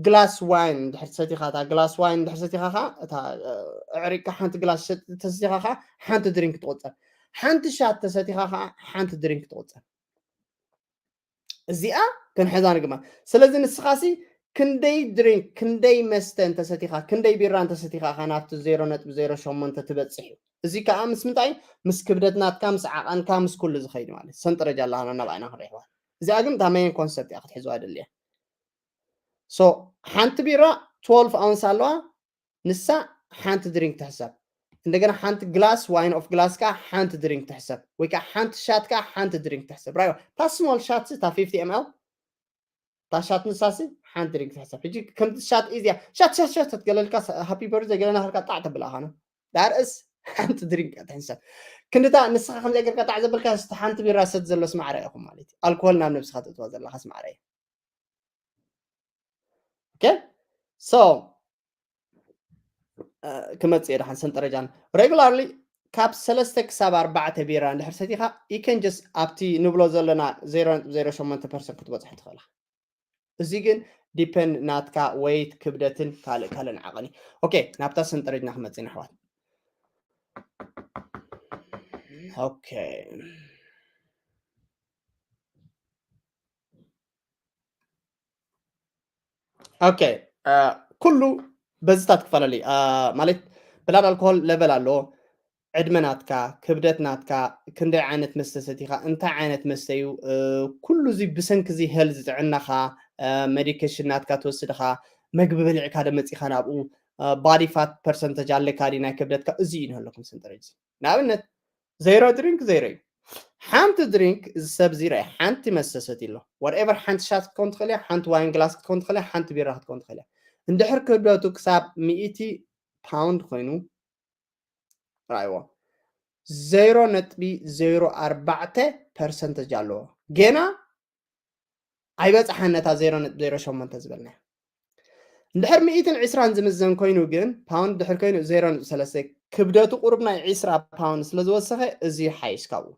ግላስ ዋይን እንድሕር ሰቲኻ እታ ግላስ ዋይን እንድሕር ሰቲኻ ኸዓ እታ ኣዕሪቅካ ሓንቲ ግላስ ተሰቲኻ ኸዓ ሓንቲ ድሪንክ ትቁፀር ሓንቲ ሻት ተሰቲኻ ኸዓ ሓንቲ ድሪንክ ትቁፀር እዚኣ ክንሕዛ ንግማ ስለዚ ንስኻሲ ክንደይ ድሪንክ ክንደይ መስተ እንተሰቲኻ ክንደይ ቢራ እንተሰቲኻ ኢኻ ናብቲ ዜሮ ነጥቢ ዜሮ ሸሞንተ ትበፅሕ እዩ እዚ ከዓ ምስ ምንታይ ምስ ክብደት ናትካ ምስ ዓቐንካ ምስ ኩሉ ዝኸይድ ማለት ሰንጠረጃ ኣለና ናብኣና ክንሪሕዋ እዚኣ ግን እታ መየን ኮንሰፕት እያ ክትሕዝዋ ደልያ so ሓንቲ ቢራ ትወልፍ ኣውንስ ኣለዋ ንሳ ሓንቲ ድሪንክ ትሕሰብ። እንደገና ሓንቲ ግላስ ዋይን ኦፍ ግላስ ከኣ ሓንቲ ድሪንክ ትሕሰብ፣ ወይ ከዓ ሓንቲ ሻት ከኣ ሓንቲ ድሪንክ ትሕሰብ። ራዮ እታ ስሞል ሻት እታ ፊፍቲ ኤም ኤል እታ ሻት ንሳሲ ሓንቲ ድሪንክ ትሕሰብ። ሕጂ ከምቲ ሻት ኢዝያ ሻት ሻት ሻት ትገለልካ ሃፒ በርዘ ገለና ከልካ ጣዕ ተብላ ኻነ ዳርእስ ሓንቲ ድሪንክ ትሕሰብ። ክንድታ ንስኻ ከምዚ ጌርካ ጣዕ ዘበልካ ሓንቲ ቢራ ሰት ዘሎ ስማዕረ ኢኹም ማለት እዩ። ኣልኮል ናብ ነብስኻ ተእትዋ ዘለኻ ስማዕረ እዩ። ኦኬ ሶ ክመፅእ እየ ደሓን ሰንጠረጃን ሬጉላርሊ ካብ ሰለስተ ክሳብ ኣርባዕተ ቢራ እንድሕር ሰቲኻ you can just ኣብቲ ንብሎ ዘለና ዜሮ ነጥቢ ዜሮ ሸሞንተ ፐርሰንት ክትበፅሕ ትኽእል። እዚ ግን ዲፐንድ ናትካ ወይት ክብደትን ካልእ ካልእን ዓቐን እዩ። ኦኬ ናብታ ሰንጠረጅና ክመፅእ ኢና ኣሕዋት። ኦኬ ኦኬ ኩሉ በዝታት ክፈላለ ማለት ብላድ ኣልኮሆል ለቨል ኣለዎ። ዕድመ ናትካ፣ ክብደት ናትካ፣ ክንደይ ዓይነት መስተ ሰቲኻ፣ እንታይ ዓይነት መስተ እዩ፣ ኩሉ እዚ ብሰንኪ እዚ ሄልዝ ጥዕናኻ፣ ሜዲኬሽን ናትካ ትወስድኻ፣ መግቢ በሊዕካ ዶ መፂኻ ናብኡ፣ ባዲ ፋት ፐርሰንተጅ ኣለካ ድዩ ናይ ክብደትካ፣ እዚ እዩ ንህለኩም ሰንጠረጅ እዚ። ንኣብነት ዜሮ ድሪንክ ዜሮ እዩ። ሓንቲ ድሪንክ እዚ ሰብ እዚ ርኣይ ሓንቲ መስተ ሰትዩ ኣሎ። ዋትኤቨር ሓንቲ ሻት ክትከውን ትኽእል እያ፣ ሓንቲ ዋይን ግላስ ክትከውን ትኽእል እያ፣ ሓንቲ ቢራ ክትከውን ትኽእል እያ። እንድሕር ክብደቱ ክሳብ ሚእቲ ፓውንድ ኮይኑ ርኣይዎ ዜሮ ነጥቢ ዜሮ ኣርባዕተ ፐርሰንተጅ ኣለዎ። ጌና ኣይበፅሓን ነታ ዜሮ ነጥቢ ዜሮ ሸሞንተ ዝበልናያ። እንድሕር ሚእትን ዕስራን ዝምዘን ኮይኑ ግን ፓውንድ ድሕር ኮይኑ ዜሮ ነጥቢ ሰለስተ ክብደቱ ቁሩብ ናይ ዕስራ ፓውንድ ስለ ዝወሰኸ እዚ ይሓይሽ ካብኡ።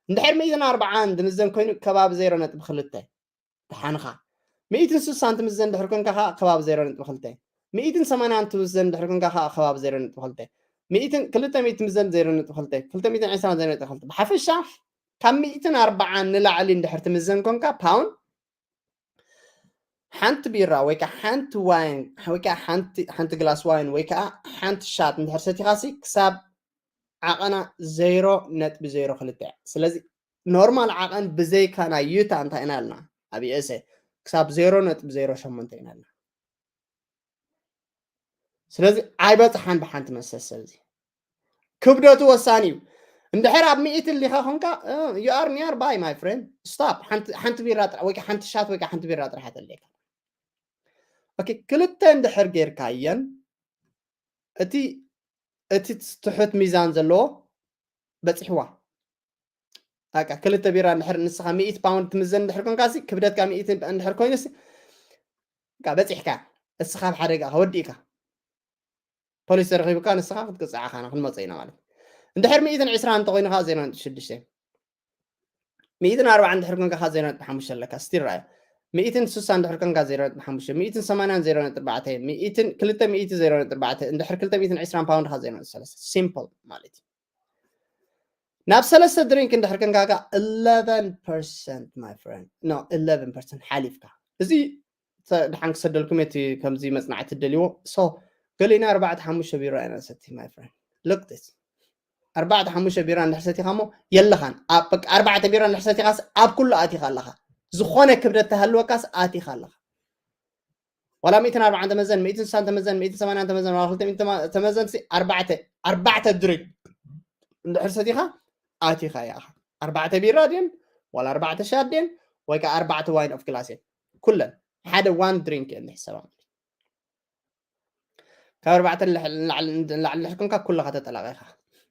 እንድሕር ሚእትን ኣርባዓን ዝምዘን ኮይኑ ከባቢ ዜሮ ነጥቢ ክልተ ደሓንኻ። ሚእትን ስሳን ትምዘን ድሕር ኮንካ ከዓ ከባቢ ዜሮ ነጥቢ ክልተ። ሚእትን ሰማንያን ትምዘን ድሕር ኮንካ ከዓ ከባቢ ዜሮ ነጥቢ ክልተ። ሚእትን ክልተ ሚእቲ ትምዘን ዜሮ ነጥቢ ክልተ። ክልተ ሚእትን ዕስራን ዜሮ ነጥቢ ክልተ። ብሓፈሻ ካብ ሚእትን ኣርባዓን ንላዕሊ እንድሕር ትምዘን ኮንካ ፓውንድ ሓንቲ ቢራ ወይ ከዓ ሓንቲ ዋይን ወይ ከዓ ሓንቲ ግላስ ዋይን ወይ ከዓ ሓንቲ ሻት እንድሕር ሰቲኻሲ ክሳብ ዓቐና ዜሮ ነጥቢ ዜሮ ክልተ እያ። ስለዚ ኖርማል ዓቐን ብዘይካ ናይ ዩታ እንታይ ኢና ኢልና ኣብ ዩኤስኤ ክሳብ ዜሮ ነጥቢ ዜሮ ሸሞንተ ኢና ኢልና። ስለዚ ኣይበፅሓን ብሓንቲ መስተ ሰብ እዚ ክብደቱ ወሳኒ እዩ። እንድሕር ኣብ ሚእቲ ሊኻ ኮንካ you are near by my friend stop ሓንቲ ቢራ ጥራሕ ወይ ሓንቲ ሻት ወይ ሓንቲ ቢራ ጥራሕ ተለካ። ኦኬ ክልተ እንድሕር ጌርካየን እቲ እቲ ትሑት ሚዛን ዘለዎ በፂሕዋ። በቃ ክልተ ቢራ እንድሕር ንስኻ ሚእቲ ፓውንድ ትምዘን እንድሕር ኮንካ ሲ ክብደትካ ሚእቲ እንድሕር ኮይኑ ሲ በቃ በፂሕካ እስኻ ኣብ ሓደጋ ወዲእካ ፖሊስ ተረኺቡካ ንስኻ ክትቅፅዓኻ ክንመፀ ኢና ማለት። እንድሕር ሚእትን ዕስራን እንተኮይኑ ከዓ ዜሮ ነጥቢ ሽዱሽተ። ሚእትን ኣርባዓን እንድሕር ኮንካ ከዓ ዜሮ ነጥቢ ሓሙሽተ ኣለካ ስቲል ራዮ። ሚእትን ስሳን እንድሕር ኮንካ ዜሮ ነጥቢ ሓሙሽተ። ሚእትን ሰማንያን ዜሮ ነጥቢ ኣርባዕተ። ሚእትን ክልተ ሚእቲ ዜሮ ነጥቢ ኣርባዕተ። እንድሕር ክልተ ሚእትን ዕስራን ፓውንድ ከዓ ዜሮ ነጥቢ ሰለስተ። ሲምፕል ማለት እዩ። ናብ ሰለስተ ድሪንክ እንድሕር ኮንካ ከዓ ኢለቨን ፐርሰንት my friend no ኢለቨን ፐርሰንት ሓሊፍካ። እዚ ድሓን ክሰደልኩም እቲ ከምዚ መፅናዕቲ ትደልይዎ ሶ ገሊና ኣርባዕተ ሓሙሽተ ቢራ ኢና ንሰቲ my friend look this ኣርባዕተ ሓሙሽተ ቢራ እንድሕር ሰቲኻ እሞ የለኻን። ኣርባዕተ ቢራ እንድሕር ሰቲኻስ ኣብ ኩሉ ኣቲኻ ኣለኻ። ዝኾነ ክብደት ተሃልወካስ ኣቲኻ ኣለኻ። ዋላ ሚእትን ኣርባዓን ተመዘን፣ ሚእትን ስሳን ተመዘን፣ ሚእትን ሰማንያን ተመዘን፣ ዋላ ክልተ ሚእቲ ተመዘን ሲ ኣርባዕተ ኣርባዕተ ድሪንክ እንድሕር ሰቲኻ ኣቲኻ ኢኻ። ኣርባዕተ ቢራ ድየን ዋላ ኣርባዕተ ሻት ድየን ወይ ከዓ ኣርባዕተ ዋይን ኦፍ ግላስ እየን ኩለን ሓደ ዋን ድሪንክ እየን ዝሕሰባ ማለት እዩ። ካብ ኣርባዕተ ንላዕሊ እንድሕር ኮንካ ኩልኻ ተጠላቒኻ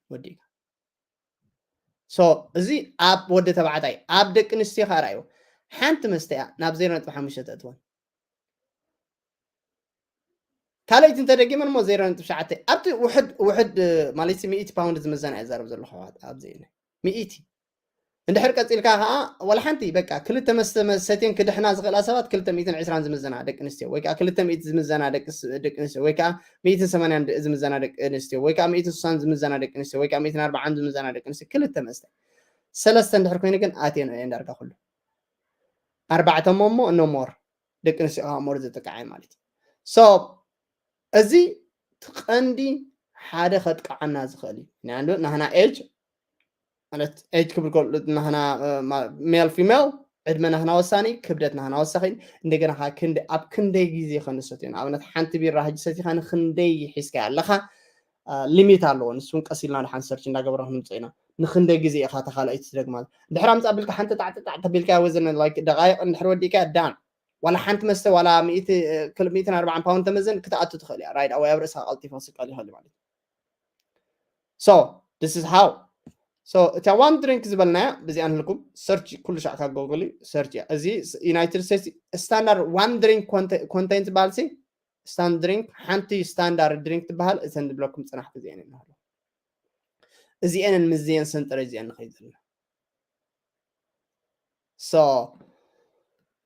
ወዲእካ። ሶ እዚ ኣብ ወዲ ተባዕታይ ኣብ ደቂ ኣንስትዮ ከዓ ርኣዩ ሓንቲ መስተ እያ ናብ ዜሮ ነጥቢ ሓሙሽተ ተእትወን ካልኣይቲ እንተደጊመን እሞ ዜሮ ነጥቢ ትሽዓተ ኣብቲ ውሕድ ውሕድ ማለት ሚእቲ ፓውንድ ዝምዘና እየ ዛረብ ዘለኹ ኣሕዋት ኣብዚ ሚእቲ እንድሕር ቀፂልካ ከዓ ዋላ ሓንቲ በቃ ክልተ መስተ ሰትየን ክድሕና ዝኽእላ ሰባት ክልተ ሚእትን ዕስራን ዝምዘና ደቂ ኣንስትዮ ወይ ከዓ ክልተ ሚእቲ ዝምዘና ደቂ ኣንስትዮ ወይ ከዓ ሚእትን ሰማንያን ዝምዘና ደቂ ኣንስትዮ ወይ ከዓ ሚእትን ስሳን ዝምዘና ደቂ ኣንስትዮ ወይ ከዓ ሚእትን ኣርባዓን ዝምዘና ደቂ ኣንስትዮ ክልተ መስተ ሰለስተ እንድሕር ኮይኑ ግን ኣትየን እየን ዳርጋ ኩሉ ኣርባዕተ ሞሞ no more ደቂ ኣንስትዮ ከዓ more ዝጥቃዕ ማለት እዩ። So እዚ እቲ ቀንዲ ሓደ ከጥቅዓና ዝኽእል እዩ። ምክንያቱ ናህና ኤጅ ማለት ኤጅ ክብል ከሎ ናህና ሜል ፊሜል ዕድመ ናህና ወሳኒ፣ ክብደት ናህና ወሳኺ። እንደገና ከዓ ክንደ ኣብ ክንደይ ግዜ ከንሰትዮ፣ ንኣብነት ሓንቲ ቢራ ሕጂ ሰቲኻ ንክንደይ ሒዝካ ኣለኻ? ሊሚት ኣለዎ። ንሱን ቀስ ኢልና ድሓን ሰርች እንዳገበረ ክንምፅእ ኢና። ንክንደይ ግዜ ኢኻ ተኻልኣይቲ ትደግማ? ድሕር ኣምፃ ብልካ ሓንቲ ጣዕጥጣዕ ተቢልካ ወዘነ ላይክ ደቃይቅ እንድሕር ወዲእካ ዳን ዋላ ሓንቲ መስተ ዋላ ሚእቲ ኣርባዓን ፓውንድ ተመዘን ክትኣቱ ትኽእል እያ። ራይድ ኣወይ ኣብ ርእስኻ ቀልጢፉ ክስቀል ይኽእል ማለት እዩ። So this is how. So እታ one drink ዝበልናያ ብዚኣ ንህልኩም ሰርች ኩሉ ሻዕ ካብ ጎግል ሰርች እያ። እዚ ዩናይትድ ስቴትስ ስታንዳርድ one drink ኮንቴንት በሃል ሲ ስታንድ ድሪንክ ሓንቲ ስታንዳርድ ድሪንክ ትበሃል። እተን ዝብለኩም ፅናሕቲ እዚአን እየን። እዚአንን ምስዚአን ሰንጠረዥ እዚአን ንኸይድ ዘለና። So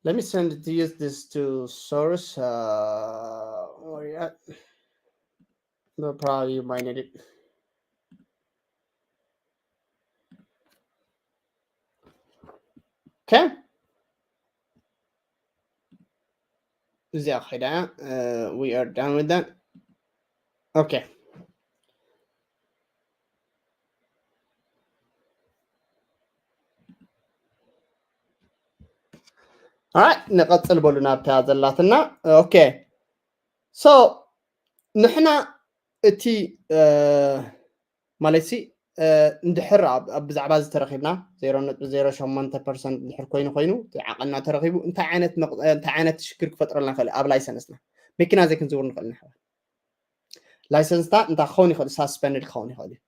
let me send to use this to source. Uh, where you at? But probably you might need it. Okay. እዚኣ ኸይዳ እያ። Uh, we are done with that. Okay. Alright, ንቐፅል በሉ ናብታ ዘላትና። Okay. So ንሕና እቲ ማለት ሲ እንድሕር ብዛዕባ እዚ ተረኺብና ዜሮ ነጥቢ ዜሮ ሸሞንተ ፐርሰንት እንድሕር ኮይኑ ኮይኑ ዓቐንና ተረኺቡ እንታይ ዓይነት እንታይ ዓይነት ሽግር ክፈጥረልና ይኽእል? ኣብ ላይሰንስና መኪና ዘይክንዝውር ንኽእል ንሕና ላይሰንስና እንታይ ክኸውን ይኽእል? ሳስፐንድ ክኸውን ይኽእል እዩ።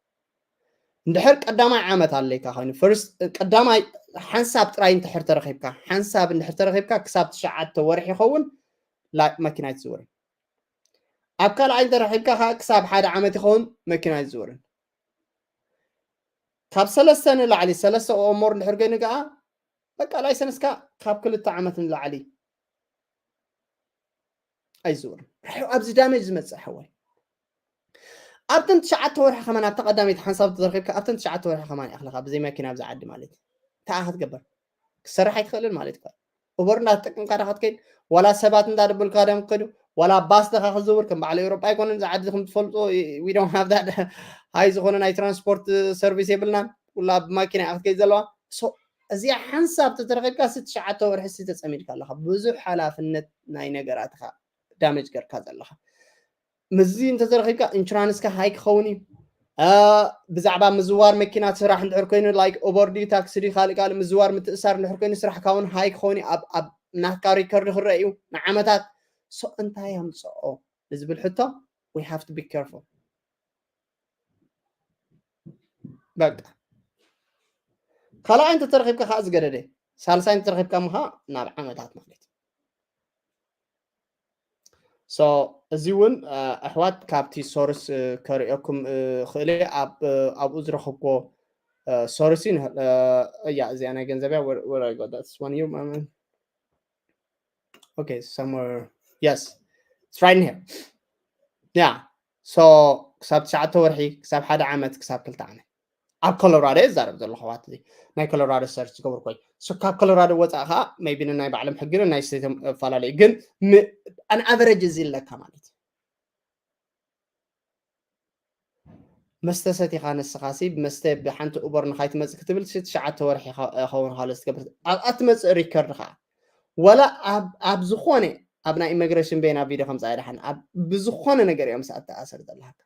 እንድሕር ቀዳማይ ዓመት ኣለካ ኮይኑ ፈርስት ቀዳማይ ሓንሳብ ጥራይ እንድሕር ተረኺብካ ሓንሳብ እንድሕር ተረኺብካ ክሳብ ትሽዓተ ወርሒ ይኸውን መኪና ኣይትዝውርን። ኣብ ካልኣይ እንተረኺብካ ከዓ ክሳብ ሓደ ዓመት ይኸውን መኪና ኣይትዝውርን። ካብ ሰለስተ ንላዕሊ ሰለስተ ኦሞር እንድሕር ገይኑ ከዓ በቃ ላይሰንስካ ካብ ክልተ ዓመት ንላዕሊ ኣይዝውርን። ርሑ ኣብዚ ዳሜጅ ዝመፅእ ሓወይ ኣብተን ትሽዓተ ወርሒ ከማን ኣብታ ቀዳመይቲ ሓንሳብ ተረኺብካ ኣብተን ትሽዓተ ወርሒ ከማን ይኣኽለካ ብዘይ መኪና ኣብዚ ዓዲ ማለት እዩ። እንታይ ክትገብር ክሰርሕ ኣይትኽእልን ማለት እዩ። ኡበር እንዳተጠቀምካ ዳ ክትከይድ ዋላ ሰባት እንዳደበልካ ዳም ክከዱ ዋላ ባስ ደኻ ክዝውር ከም በዓል ኤውሮጳ ኣይኮነን እዚ ዓዲ ከም ትፈልጦ we don't have that high ዝኾነ ናይ ትራንስፖርት ሰርቪስ የብልናን። ኩላ ብማኪና እያ ክትከይድ ዘለዋ። እዚኣ ሓንሳብ ተተረኺብካ ሲ ትሽዓተ ወርሒ ሲ ተፀሚድካ ኣለኻ። ብዙሕ ሓላፍነት ናይ ነገራትካ ዳመጅ ገርካ ዘለኻ ምስዚ እንተተረኺብካ ኢንሹራንስካ ሃይ ክኸውን እዩ። ብዛዕባ ምዝዋር መኪና ስራሕ እንድሕር ኮይኑ ላይክ ኡበር ድዩ ታክሲ ድዩ ካልእ ካልእ ምዝዋር ምትእሳር እንድሕር ኮይኑ ስራሕካ እውን ሃይ ክኸውን እዩ። ኣብ ናትካ ሪከርድ ክረአ እዩ ንዓመታት። ሶ እንታይ ኣምፅኦ ንዝብል ሕቶ we have to be careful። በቃ ካልኣይ እንተተረኺብካ ከዓ ዝገደደ ሳልሳይ እንተተረኺብካ ምኻ ናብ ዓመታት ማለት እዩ። So እዚ እውን ኣሕዋት ካብቲ ሶርስ ከርእየኩም ክእለ ኣብኡ ዝረኸብኮ ሶርስ እዩ። እያ እዚኣ ናይ ገንዘብያ ወራይጎ one year okay somewhere yes it's right in here yeah so ክሳብ ትሽዓተ ወርሒ ክሳብ ሓደ ዓመት ክሳብ ክልተ ዓመት ኣብ ኮሎራዶ እየ ዝዛረብ ዘለኹ ኣሕዋት እዚ ናይ ኮሎራዶ ሰርች ዝገብር ኮይኑ ሶ ካብ ኮሎራዶ ወፃእ ከዓ maybe ንናይ ባዕሎም ሕጊ ንናይ ስቴቶም እፈላለዩ ግን an average እዚ ኣለካ ማለት እዩ መስተ ሰቲኻ ንስኻሲ ብመስተ ብሓንቲ ኡበር ንኻይትመፅእ ክትብል ሲ ትሽዓተ ወርሒ ይኸውን ካሎ ዝትገብር ኣብኣ ትመፅእ ሪከርድ ከዓ ወላ ኣብ ዝኾነ ኣብ ናይ ኢሚግሬሽን ቤና ቪድዮ ከምፃ ድሓን ኣብ ብዝኾነ ነገር እዮም ሰኣት ተኣሰር ዘለካ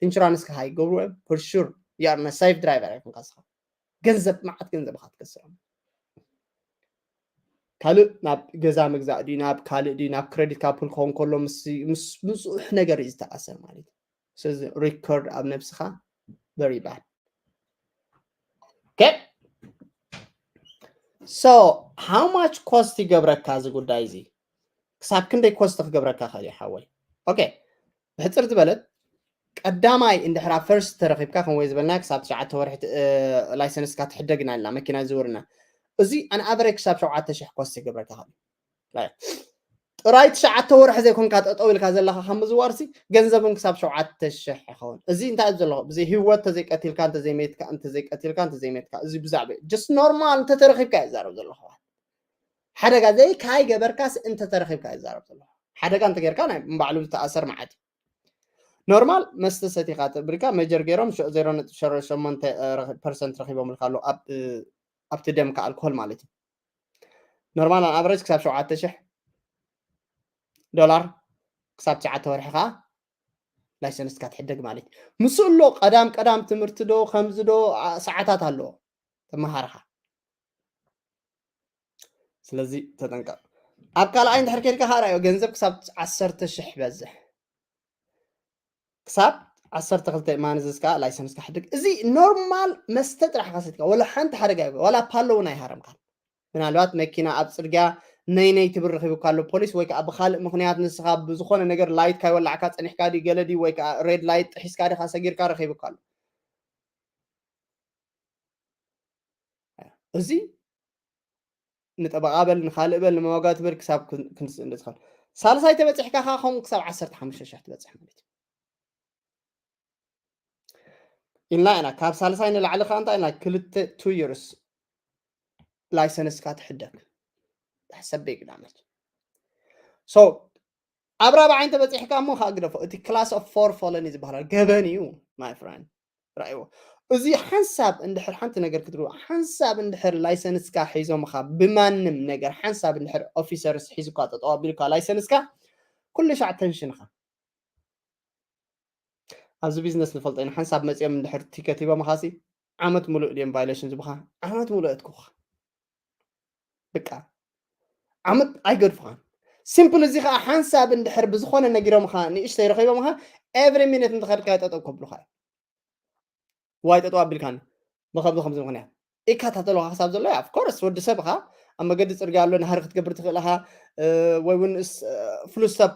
ኢንሹራንስካ ሃይ ገብሩ እዮም for sure you are a safe driver ኣይኮንካ ስኻ ገንዘብ መዓት ገንዘብ ኢኻ ትከስር ካልእ ናብ ገዛ ምግዛእ ድዩ ናብ ካልእ ድዩ ናብ ክሬዲት ካፕል ክኸውን ከሎ ምስ ብዙሕ ነገር እዩ ዝተኣሰር ማለት እዩ ስለዚ ሪከርድ ኣብ ነብስኻ very bad okay so how much cost ይገብረካ እዚ ጉዳይ እዚ ክሳብ ክንደይ ኮስት ክገብረካ ክእል እዩ ሓወይ okay ብሕፅር ዝበለት ቀዳማይ እንድሕር ኣብ ፈርስት ተረኺብካ ከም ወይ ዝበልና ክሳብ ትሽዓተ ወርሒ ላይሰንስካ ትሕደግና ኢልና መኪና ዝውርና እዚ an average ክሳብ ሸውዓተ ሽሕ ኮስት ይገብረካ ክእል ጥራይ ትሽዓተ ወርሒ ዘይኮንካ ጠጠው ኢልካ ዘለካ ካብ ምዝዋርሲ ገንዘብን ክሳብ ሸውዓተ ሽሕ ይኸውን እዚ እንታይ ዘሎ ብዘይ ህይወት ተዘይቀቲልካ እንተዘይሜትካ እንተዘይቀቲልካ እንተዘይሜትካ እዚ ብዛዕባ just ኖርማል እንተተረኺብካ ይዛረብ ዘለኹ ሓደጋ ዘይካይገበርካስ እንተተረኺብካ ይዛረብ ዘለኹ ሓደጋ እንተጌርካ ናይ ባዕሉ ዝተኣሰር መዓት እዩ ኖርማል መስተ ሰቲኻ ብሪካ ሜጀር ገይሮም ዜሮ ነጥቢ ሸሞንተ ፐርሰንት ረኺቦምልካ ኣለዉ ኣብቲ ደምካ ኣልኮሆል ማለት እዩ normal on average ክሳብ ሸውዓተ ሽሕ ዶላር ክሳብ ትሽዓተ ወርሒ ከዓ ላይሰንስካ ትሕደግ ማለት እዩ። ምስኡ ኣሎ ቀዳም ቀዳም ትምህርቲ ዶ ከምዚ ዶ ሰዓታት ኣለዎ ተመሃርካ። ስለዚ ተጠንቀቕ። ኣብ ካልኣይ እንድሕር ከድካ ከዓ ርኣዮ፣ ገንዘብ ክሳብ ዓሰርተ ሽሕ በዝሕ። ክሳብ ዓሰርተ ክልተ ማንዝስ ከዓ ላይሰንስካ ሕድግ። እዚ ኖርማል መስተ ጥራሕ ከሰትካ፣ ወላ ሓንቲ ሓደጋ ይብሎ፣ ወላ ፓሎ እውን ኣይሃረምካን። ምናልባት መኪና ኣብ ፅርግያ ነይ ነይ ትብል ረኺቡካ ኣሎ ፖሊስ፣ ወይ ከዓ ብካልእ ምክንያት ንስኻ ብዝኾነ ነገር ላይት ካይወላዕካ ፀኒሕካ ድዩ ገለ ድዩ፣ ወይ ከዓ ሬድ ላይት ጥሒስካ ዲኻ ሰጊርካ ረኺቡካ ኣሎ። እዚ ንጠበቓ በል፣ ንኻልእ በል፣ ንመዋጋእቲ በል ክሳብ ክን- ክንስእ እንደ ዝኸውን። ሳልሳይ ተበፂሕካ ከዓ ከምኡ ክሳብ ዓሰርተ ሓሙሽተ ሽሕ ትበፅሕ ማለት እዩ። ኢልና ኢና ካብ ሳልሳይ ንላዕሊ ከዓ እንታይ ኢልና ክልተ two years ላይሰንስካ ትሕደግ። ሕሰብ ግዳመት so ኣብ ራብዓይ እንተበፂሕካ እሞ ከዓ ግደፎ። እቲ class of four felony ዝበሃል ገበን እዩ my friend። ራእይዎ እዚ ሓንሳብ እንድሕር ሓንቲ ነገር ክትርዎ ሓንሳብ እንድሕር ላይሰንስካ ሒዞምኻ ብማንም ነገር ሓንሳብ እንድሕር ኦፊሰርስ ሒዝካ ጠጠው ኣቢልካ ላይሰንስካ ኩሉ ሻዕ ተንሽንኻ ኣብዚ ቢዝነስ ንፈልጦ ኢና። ሓንሳብ መፂኦም እንድሕር ቲከት ሂቦምኻ ሲ ዓመት ሙሉእ ድዮም ቫይሌሽን ዝብኻ ዓመት ሙሉእ እትኩኻ ብቃ ዓመት ኣይገድፉኻን። ሲምፕል እዚ ከዓ ሓንሳብ እንድሕር ብዝኾነ ነጊሮምኻ ንእሽተይ ረኺቦምኻ ኤቭሪ ሚኒት እንተኸድካ ጠጠው ከብሉኻ እዮም። ዋይ ጠጠው ኣቢልካኒ ብከምዚ ከምዚ ምክንያት ይከታተሉካ ክሳብ ዘሎ of course ወዲ ሰብ ኻ ኣብ መገዲ ፅርግያ ኣሎ ናህሪ ክትገብር ትኽእል ኢኻ ወይ እውን full stop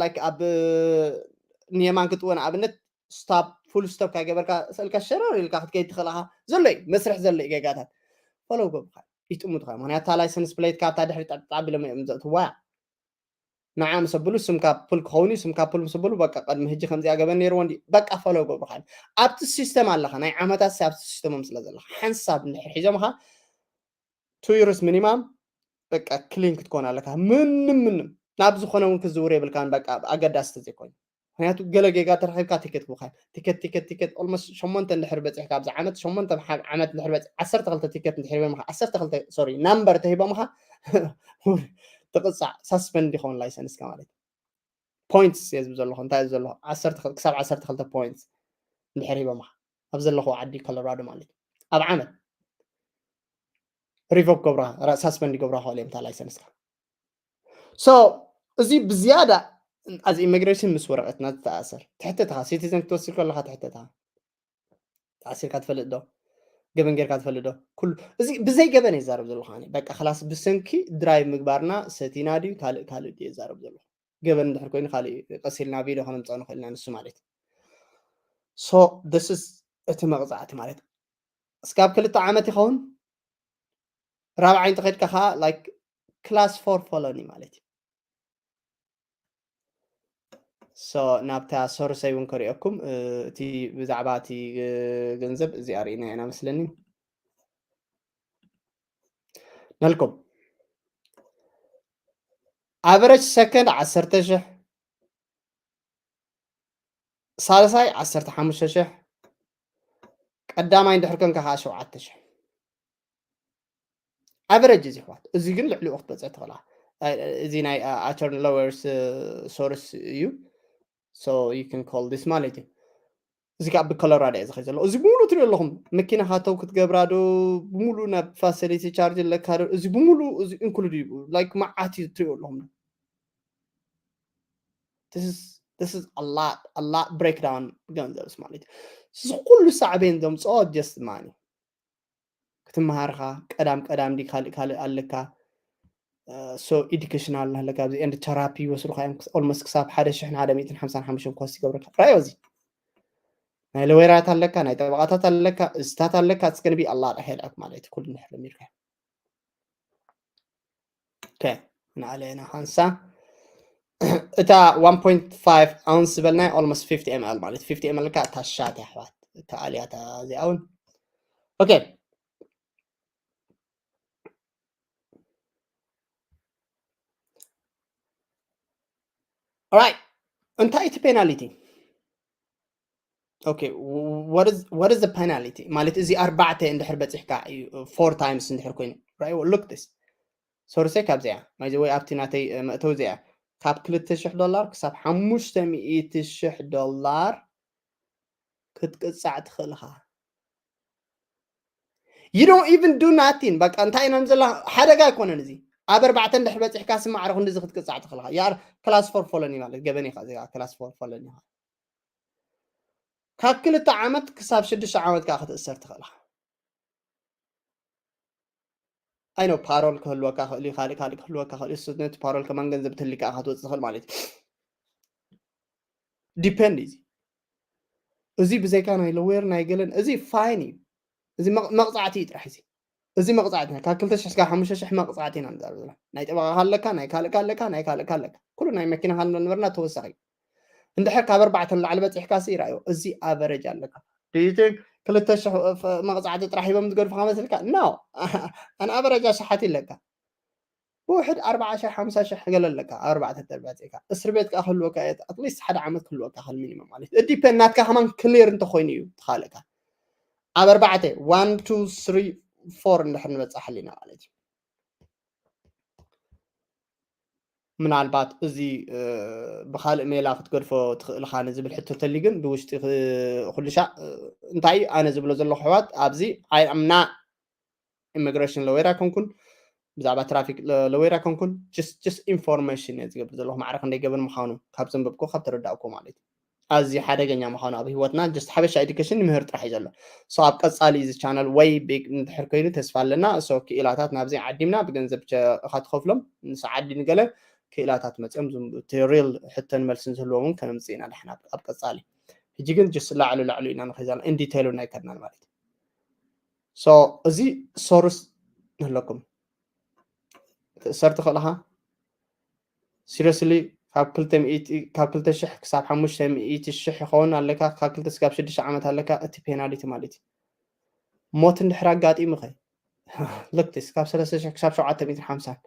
like ኣብ ንየማን ክትወ ንኣብነት stop full stop ካይገበርካ ስእልካ ሸረር ኢልካ ክትከይድ ትኽእል ኢኻ ዘሎ እዩ መስርሕ ዘሎ እዩ ጌጋታት ፈለው ገብርካ ይጥሙትኻ ምክንያት እታ ላይሰንስ ፕሌትካ ኣብታ ድሕሪ ጣጣ ቢሎም እዮም ዘእትዋ ንዓ ምስ ኣብሉ ስምካ ፑል ክኸውን እዩ ስምካ ፑል ምስ ኣብሉ በቃ ቅድሚ ሕጂ ከምዚኣ ገበን ነይርዎ እንዲ በቃ ፈለው ገብርካ ኣብቲ ሲስተም ኣለኻ ናይ ዓመታት ኣብ ሲስተሞም ስለ ዘለኻ ሓንሳብ እንድሕር ሒዞምኻ two years minimum በቃ ክሊን ክትኮን ኣለካ ምንም ምንም ናብ ዝኾነ እውን ክዝውር የብልካን በቃ ኣገዳሲ ተዘይኮይኑ ምክንያቱ ገለ ጌጋ ተረኺብካ ቲኬት ክቡካ ቲኬት ቲኬት ቲኬት ኦልሞስት ሸሞንተ እንድሕር በፂሕካ ኣብዚ ዓመት ሸሞንተ ዓመት እንድሕር በፂ ዓሰርተ ክልተ ቲኬት እንድሕር ሂቦምካ ዓሰርተ ክልተ ሶሪ ናምበር ተሂቦምካ ትቕፃዕ ሳስፐንድ ይኸውን ላይሰንስካ ማለት ፖይንትስ እየ ዝብ ዘለኹ እንታይ እዩ ዘለኹ ክሳብ ዓሰርተ ክልተ ፖይንትስ እንድሕር ሂቦምካ ኣብ ዘለኹ ዓዲ ኮሎራዶ ማለት እዩ ኣብ ዓመት ሪቮክ ገብራ ሳስፐንድ ይገብራ ክእል እዮም እታ ላይሰንስካ so እዚ ብዝያዳ ኣዚ ኢሚግሬሽን ምስ ወረቀትና ዝተኣሰር ትሕተትኻ ሲቲዘን ክትወስድ ከለካ ትሕተትኻ ተኣሲርካ ትፈልጥ ዶ ገበን ጌርካ ትፈልጥ ዶ ኩሉ እዚ ብዘይ ገበን ይዛረብ ዘለኹ ኣነ በቃ ክላስ ብሰንኪ ድራይቭ ምግባርና ሰቲና ድዩ ካልእ ካልእ ድዩ ይዛረብ ዘለኹ ገበን እንድሕር ኮይኑ ካልእ እዩ ቀሲልና ቪድዮ ከነምፀኦ ንኽእል ኢና ንሱ ማለት so this is እቲ መቕፃዕቲ ማለት እስካብ ክልተ ዓመት ይኸውን ራብዓይ እንተኸድካ ከዓ like class four felony ማለት እዩ so ናብታ ሶርሰይ እውን ከሪኦኩም እቲ ብዛዕባ እቲ ገንዘብ እዚኣ ርኢና ኢና መስለኒ ነልኩም average second ዓሰርተ ሽሕ ሳልሳይ ዓሰርተ ሓሙሽተ ሽሕ ቀዳማይ እንድሕር ኮንካ ከዓ ሸውዓተ ሽሕ average እዚ ይሕዋት እዚ ግን ልዕሊኡ ክትበፅሕ ትኽእላ እዚ ናይ attorney lawyers source እዩ so you can call this ማለት እዩ እዚ ከዓ ብኮሎራዶ እዩ ዝኸይ ዘሎ እዚ ብሙሉ ትሪኦ ኣለኹም መኪና ካተው ክትገብራ ዶ ብሙሉ ናብ facility charge ኣለካ ዶ እዚ ብሙሉ እዚ include እዩ like መዓት እዩ ትሪኦ ኣለኹም this is this is a lot a lot breakdown ገንዘብስ ማለት እዩ እዚ ኩሉ ሳዕቤን ዘምፅኦ just money ክትመሃርካ ቀዳም ቀዳም ዲ ካልእ ካልእ ኣለካ so educational ኣለካ ኣብዚ and therapy ይወስዱካ እዮም almost ክሳብ ሓደ ሽሕን ሓደ ሚእትን ሓምሳን ሓሙሽተን ኮስት ይገብረካ ራዮ እዚ ናይ ለወራት ኣለካ ናይ ጠበቃታት ኣለካ እዝታት ኣለካ it's gonna be a lot of headache ማለት ኩሉ እንድሕር ለሚድካ okay ንኣለ ኢና ሓንሳ እታ one point five ounce ዝበልናይ almost fifty ml ማለት fifty ml ካ እታ ሻት ኣሕዋት እታ ኣልያታ እዚኣ እውን okay right እንታይ እቲ penalty okay what is what is the penalty ማለት እዚ ኣርባዕተ እንድሕር በፂሕካ እዩ four times እንድሕር ኮይኑ right look this ሶርሰይ ካብዚያ ማይዘ ወይ ኣብቲ ናተይ መእተው እዚኣ ካብ ክልተ ሽሕ ዶላር ክሳብ ሓሙሽተ ሚእቲ ሽሕ ዶላር ክትቅጻዕ ትኽእል ኢኻ። You don't even do nothing። በቃ እንታይ ኢና ንዘላ ሓደጋ ኣይኮነን እዚ። ኣብ ኣርባዕተ እንድሕር በፂሕካ ስማዕረ ክንድዚ ክትቅጻዕ ትኽእል ኢኻ። You are class four felony ማለት ገበን ኢኻ እዚኣ class four felony ኢኻ። ካብ ክልተ ዓመት ክሳብ ሽዱሽተ ዓመት ከዓ ክትእሰር ትኽእል ኢኻ። ኣይ ነው ፓሮል ክህልወካ ክእል እዩ ካልእ ካልእ ክህልወካ ክእል እዩ። ነቲ ፓሮል ከማን ገንዘብ ትህልካ ክትወፅእ ትኽእል ማለት እዩ። ዲፐንድ እዚ እዚ ብዘይካ ናይ ሎዌር ናይ ገለን እዚ ፋይን እዩ። እዚ መቕ- መቕፃዕቲ እዩ ጥራሕ እዚ እዚ መቕፃዕቲ ካብ ክልተ ሽሕ እስካብ ሓሙሽተ ሽሕ መቕፃዕቲ ኢና ንዛረብ ዘለና። ናይ ጠበቃ ኣለካ፣ ናይ ካልእካ ኣለካ፣ ናይ ካልእካ ኣለካ። ኩሉ ናይ መኪና ካልእ ነበርና ተወሳኺ እንድሕር ካብ ኣርባዕተ ንላዕሊ በፂሕካ ሲ ይርኣዮ። እዚ ኣቨረጅ ኣለካ። Do you think ክልተ ሽሕ መቕፃዕቲ ጥራሕ ሂቦም ዝገድፉካ መስልካ? No። ኣን ኣቨረጅ ኣሽሓት ኣለካ። ብውሕድ ኣርባዓ ሽሕ ሓምሳ ሽሕ ገለ ኣለካ ኣብ ኣርባዕተ ተርባፂዕካ እስር ቤት ከዓ ክህልወካ ኣትሊስት ሓደ ዓመት ክህልወካ ክል ሚኒመም ማለት እዩ። ዲፔንድ ናትካ ከማን ክሊር እንተኮይኑ እዩ ትኻለካ። ኣብ ኣርባዕተ ዋን ቱ ስሪ ፎር እንድሕር ንበፅሕ ኣለና ማለት እዩ። ምናልባት እዚ ብካልእ ሜላ ክትገድፎ ትኽእልካ ንዝብል ሕቶ ተሊ ግን ብውሽጢ ኩልሻ እንታይ ኣነ ዝብሎ ዘለኹ ኣሕዋት ኣብዚ ኣይኣምና ኢሚግሬሽን ሎየር ኣይኮንኩን፣ ብዛዕባ ትራፊክ ሎየር ኣይኮንኩን። ጅስት ኢንፎርሜሽን እየ ዝገብር ዘለኹ ማዕረ ክንደይ ገበን ምዃኑ ካብ ዘንበብኩ ካብ ተረዳእኩ ማለት እዩ። ኣዝዩ ሓደገኛ ምዃኑ ኣብ ህይወትና ጅስት ሓበሻ ኤዱኬሽን ንምህር ጥራሕ እዩ ዘሎ። ሶ ኣብ ቀፃሊ እዚ ቻነል ወይ ቢግ እንድሕር ኮይኑ ተስፋ ኣለና። ሶ ክኢላታት ናብዚ ዓዲምና ብገንዘብ እኻ ትኸፍሎም ምስ ዓዲ ንገለ ክኢላታት መፅኦም ሪል ሕቶን መልስን ዝህልዎም እውን ከነምፅእ ኢና ዳሕና ኣብ ቀፃሊ። ሕጂ ግን ጅስት ላዕሉ ላዕሉ ኢና ንኸይዛና ኢንዲቴይሉ ናይ ከድናል ማለት እዩ። ሶ እዚ ሶርስ ኣለኩም ትእሰር ትኽእል ኢኻ። ሲሪየስሊ ካብ ክልተ ሚእቲ ካብ ክልተ ሽሕ ክሳብ ሓሙሽተ ሚእቲ ሽሕ ይኸውን ኣለካ። ካብ ክልተ ስጋብ ሽዱሽተ ዓመት ኣለካ። እቲ ፔናሊቲ ማለት እዩ። ሞት እንድሕር ኣጋጢሙ ኸ ልክትስ ካብ ሰለስተ ሽሕ ክሳብ ሸውዓተ ሚእትን ሓምሳን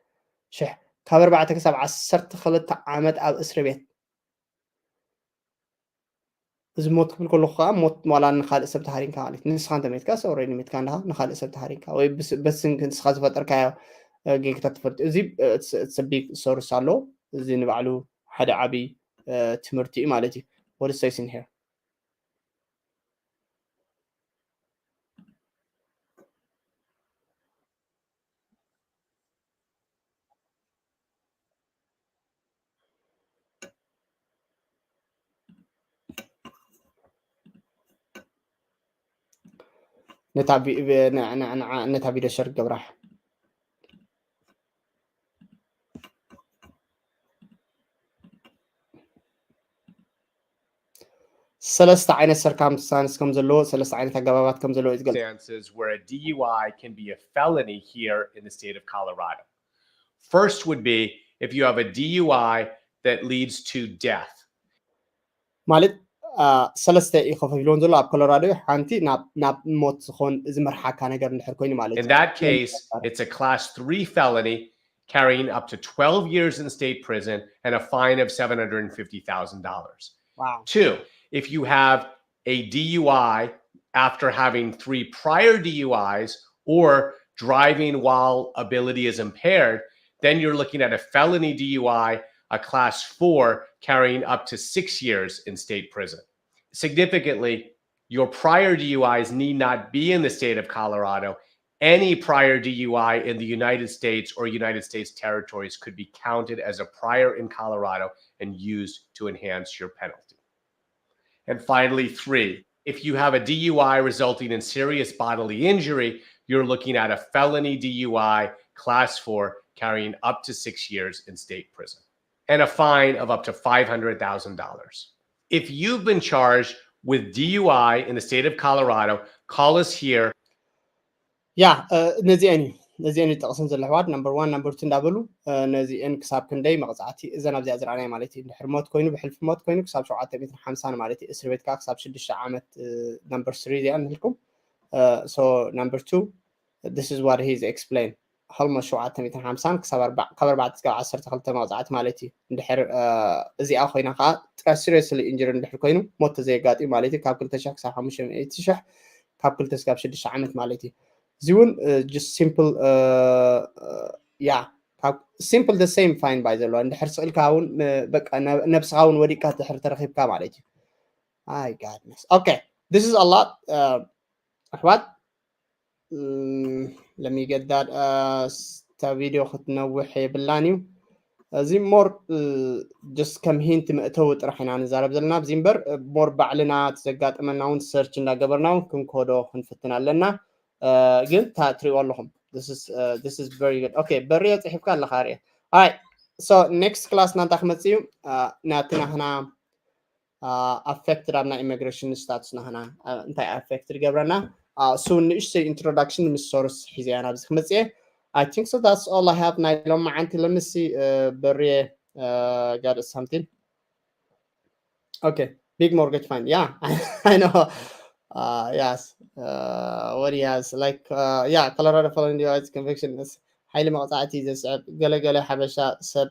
ሽሕ ካብ ኣርባዕተ ክሳብ ዓሰርተ ክልተ ዓመት ኣብ እስሪ ቤት እዚ ሞት ክብል ከለኩ ከዓ ሞት ዋላ ንካልእ ሰብ ተሃሪምካ ማለት ንስካ እንተ ሜትካ ሰውረይ ንሜትካ እንዳ ንካልእ ሰብ ተሃሪምካ ወይ በስንኪ ንስካ ዝፈጠርካዮ ጌግታት ትፈልጥ እዚ ቢግ ሶርስ ኣሎ። እዚ ንባዕሉ ሓደ ዓብይ ትምህርቲ እዩ ማለት እዩ። What is saying here? ነታ ቪድዮ ሸር ገብራ። ሰለስተ ዓይነት ሰርከምስታንስ ከም ዘለዎ ሰለስተ ዓይነት ኣገባባት ከም ዘለዎ እዩ ዝገልጽ። Where a D U I can be a felony here in the state of Colorado. First would be if you have a D U I that leads to death. ማለት ሰለስተ እዩ ከፈፊልዎም ዘሎ ኣብ ኮሎራዶ ሓንቲ ናብ ሞት ዝኾን ዝመርሓካ ነገር እንድሕር ኮይኑ ማለት In that case, it's a class three felony carrying up to twelve years in state prison and a fine of seven hundred fifty thousand dollars. Wow. Two, if you have a D U I after having three prior D U Is or driving while ability is impaired, then you're looking at a felony D U I, a class four, carrying up to six years in state prison. Significantly, your prior D U Is need not be in the state of Colorado. Any prior D U I in the United States or United States territories could be counted as a prior in Colorado and used to enhance your penalty. And finally, three, if you have a D U I resulting in serious bodily injury, you're looking at a felony D U I class four carrying up to six years in state prison and a fine of up to five hundred thousand dollars. If you've been charged with D U I in the state of Colorado, call us here. ያ ነዚአን እዩ ነዚአን እዩ ጠቕሰን ዘሎ ኣሕዋት ነምበር ዋን ነምበር ቱ እንዳበሉ ነዚአን ክሳብ ክንደይ መቕፃዕቲ እዘን ኣብዚኣ ዝረኣናይ ማለት እዩ። እንድሕር ሞት ኮይኑ ብሕልፊ ሞት ኮይኑ ክሳብ ሸውዓተ ሚእትን ሓምሳን ማለት እዩ። እስር ቤት ከዓ ክሳብ ሽዱሽተ ዓመት ነምበር ስሪ እዚኣ ንህልኩም። So number two, this is what he is explain. Almost ሸውዓተ ሚእትን ሓምሳን ክሳብ ኣርባዕተ ክሳብ ዓሰርተ ክልተ መቕፃዕቲ ማለት እዩ። እንድሕር እዚኣ ኮይና ከዓ ጥራይ ሲሪየስሊ ኢንጅሪ እንድሕር ኮይኑ ሞት ተዘየጋጢም ማለት እዩ ካብ ክልተ ሽሕ ክሳብ ሓሙሽተ ሚእቲ ሽሕ ካብ ክልተ ስጋብ ሽዱሽተ ዓመት ማለት እዩ። እዚ እውን just simple ያ ካብ simple the same fine ባይ ዘለዎ እንድሕር ስእልካ እውን በቃ ነብስኻ እውን ወዲቅካ ድሕር ተረኺብካ ማለት እዩ። I got this. Okay, this is a lot. ኣሕዋት let me get that. እታ ቪድዮ ክትነውሕ የብላን እዩ። እዚ more just ከም hint መእተዊ ጥራሕ ኢና ንዛረብ ዘለና ኣብዚ እምበር more ባዕልና ዘጋጠመና እውን search እንዳገበርና እውን ክንኮዶ ክንፍትን ኣለና። ግን እታ ትሪእዎ ኣለኹም this is very good. Okay, በርየ ፅሒፍካ ኣለኻ ርየ። Alright, so next class ናንታ ክመፅእ እዩ። ናቲ ናህና affected ኣብና immigration status ናህና እንታይ affected ገብረና? So ንእሽተይ introduction ምስ source ሒዘያ ናብዚ ክመፅእ። I think so, that's all I have ናይ ሎም መዓንቲ። Let me see. በርየ got something. Okay, big mortgage fund. Yeah, I know. Yes, what he has, like, yeah, Colorado felony D U I conviction is ሓይሊ መቕፃዕቲ ዘስዕብ ገለገለ ሓበሻ ሰብ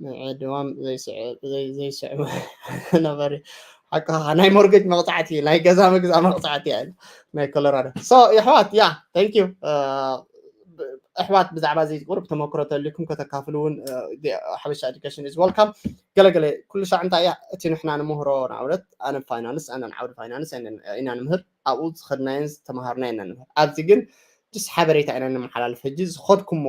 ምዕድዋም ዘይስዕብ ዘይስዕብ ነበሪ ሓቃ ናይ mortgage መቕፃዕቲ ናይ ገዛ ምግዛእ መቕፃዕቲ እያ ናይ ኮሎራዶ። So የሕዋት፣ yeah, thank you. ኣሕዋት ብዛዕባ እዚ ቁሩብ ተመክሮ ተልዩኩም ከተካፍሉ እውን ሓበሻ education is welcome። ገለገለ ኩሉ ሻዕ እንታይ እያ እቲ ንሕና ንምህሮ ንኣብነት ኣነ finance ኣነ ዓውዲ finance ኢና ንምህር ኣብኡ ዝኸድናዮን ዝተምሃርናዮ ኢና ንምህር። ኣብዚ ግን just ሓበሬታ ኢና ነመሓላልፍ። ሕጂ ዝኸድኩሞ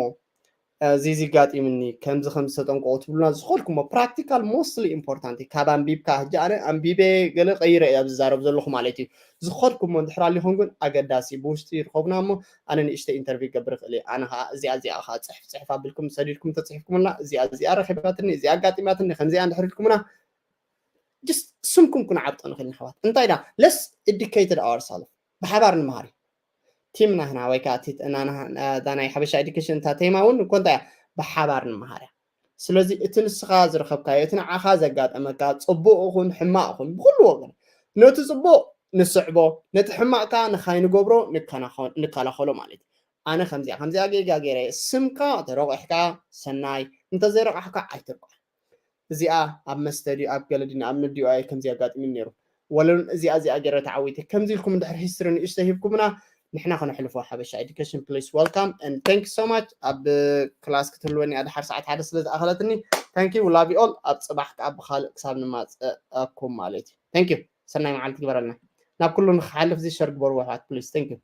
እዚ እዚ ጋጢምኒ ከምዚ ከምዚ ተጠንቀቑ ትብሉና ዝኸድኩሞ practical mostly important እዩ። ካብ ኣንቢብካ ሕጂ ኣነ ኣንቢበ ገለ ቀይረ እያ ዝዛረብ ዘለኹ ማለት እዩ። ዝኸድኩሞ እንድሕር ኣሊኹም ግን ኣገዳሲ ብውሽጢ ይርከቡና እሞ ኣነ ንእሽተ interview ገብር ይኽእል እየ። ኣነ ከዓ እዚኣ እዚኣ ከዓ ፅሕፍ ፅሕፍ ኣቢልኩም ሰዲድኩም ተፅሒፍኩምና እዚኣ እዚኣ ረኺባትኒ እዚኣ ኣጋጢማትኒ ከምዚኣ እንድሕር ኢልኩምና just ስምኩም ክንዓብጦ ንኽእል ንሕዋት። እንታይ ዳ let's educated ourselves ብሓባር ንምሃር እዩ። ቲም ናህና ወይ ከዓ እዛ ናይ ሓበሻ education እታ ቴማ እውን እኮ እንታይ እያ ብሓባር ንምሃር እያ። ስለዚ እቲ ንስኻ ዝረኸብካዮ እቲ ንዓኻ ዘጋጠመካ ፅቡቕ ይኹን ሕማቕ ይኹን ብኩሉ ወገን ነቲ ፅቡቕ ንስዕቦ ነቲ ሕማቕ ከዓ ንኻይንገብሮ ንከላኸሎ ማለት እዩ። ኣነ ከምዚኣ ከምዚኣ ጌጋ ገይረ ስምካ ተረቑሕካ ሰናይ እንተዘይረቑሕካ ኣይትርቋሕ። እዚኣ ኣብ መስተ ድዩ ኣብ ገለ ድዩ ኣብ ምድዩ ኣየ ከምዚ ኣጋጢሙኒ ነይሩ ወለውን እዚኣ እዚኣ ገይረ ተዓዊተ ከምዚ ኢልኩም እንድሕር history ንእሽተ ሂብኩምና ንሕና ከነሕልፎ ሓበሻ education please welcome and thank you so much። ኣብ class ክትህልወኒ ኣድሓር ሰዓት ሓደ ስለ ዝኣኸለትኒ thank you love you all። ኣብ ፅባሕ ከዓ ብካልእ ክሳብ ንማፀኣኩም ማለት እዩ። Thank you። ሰናይ መዓልቲ ግበረልና። ናብ ኩሉ ንክሓልፍ እዚ share ግበርዎ ኣሕዋት please thank you።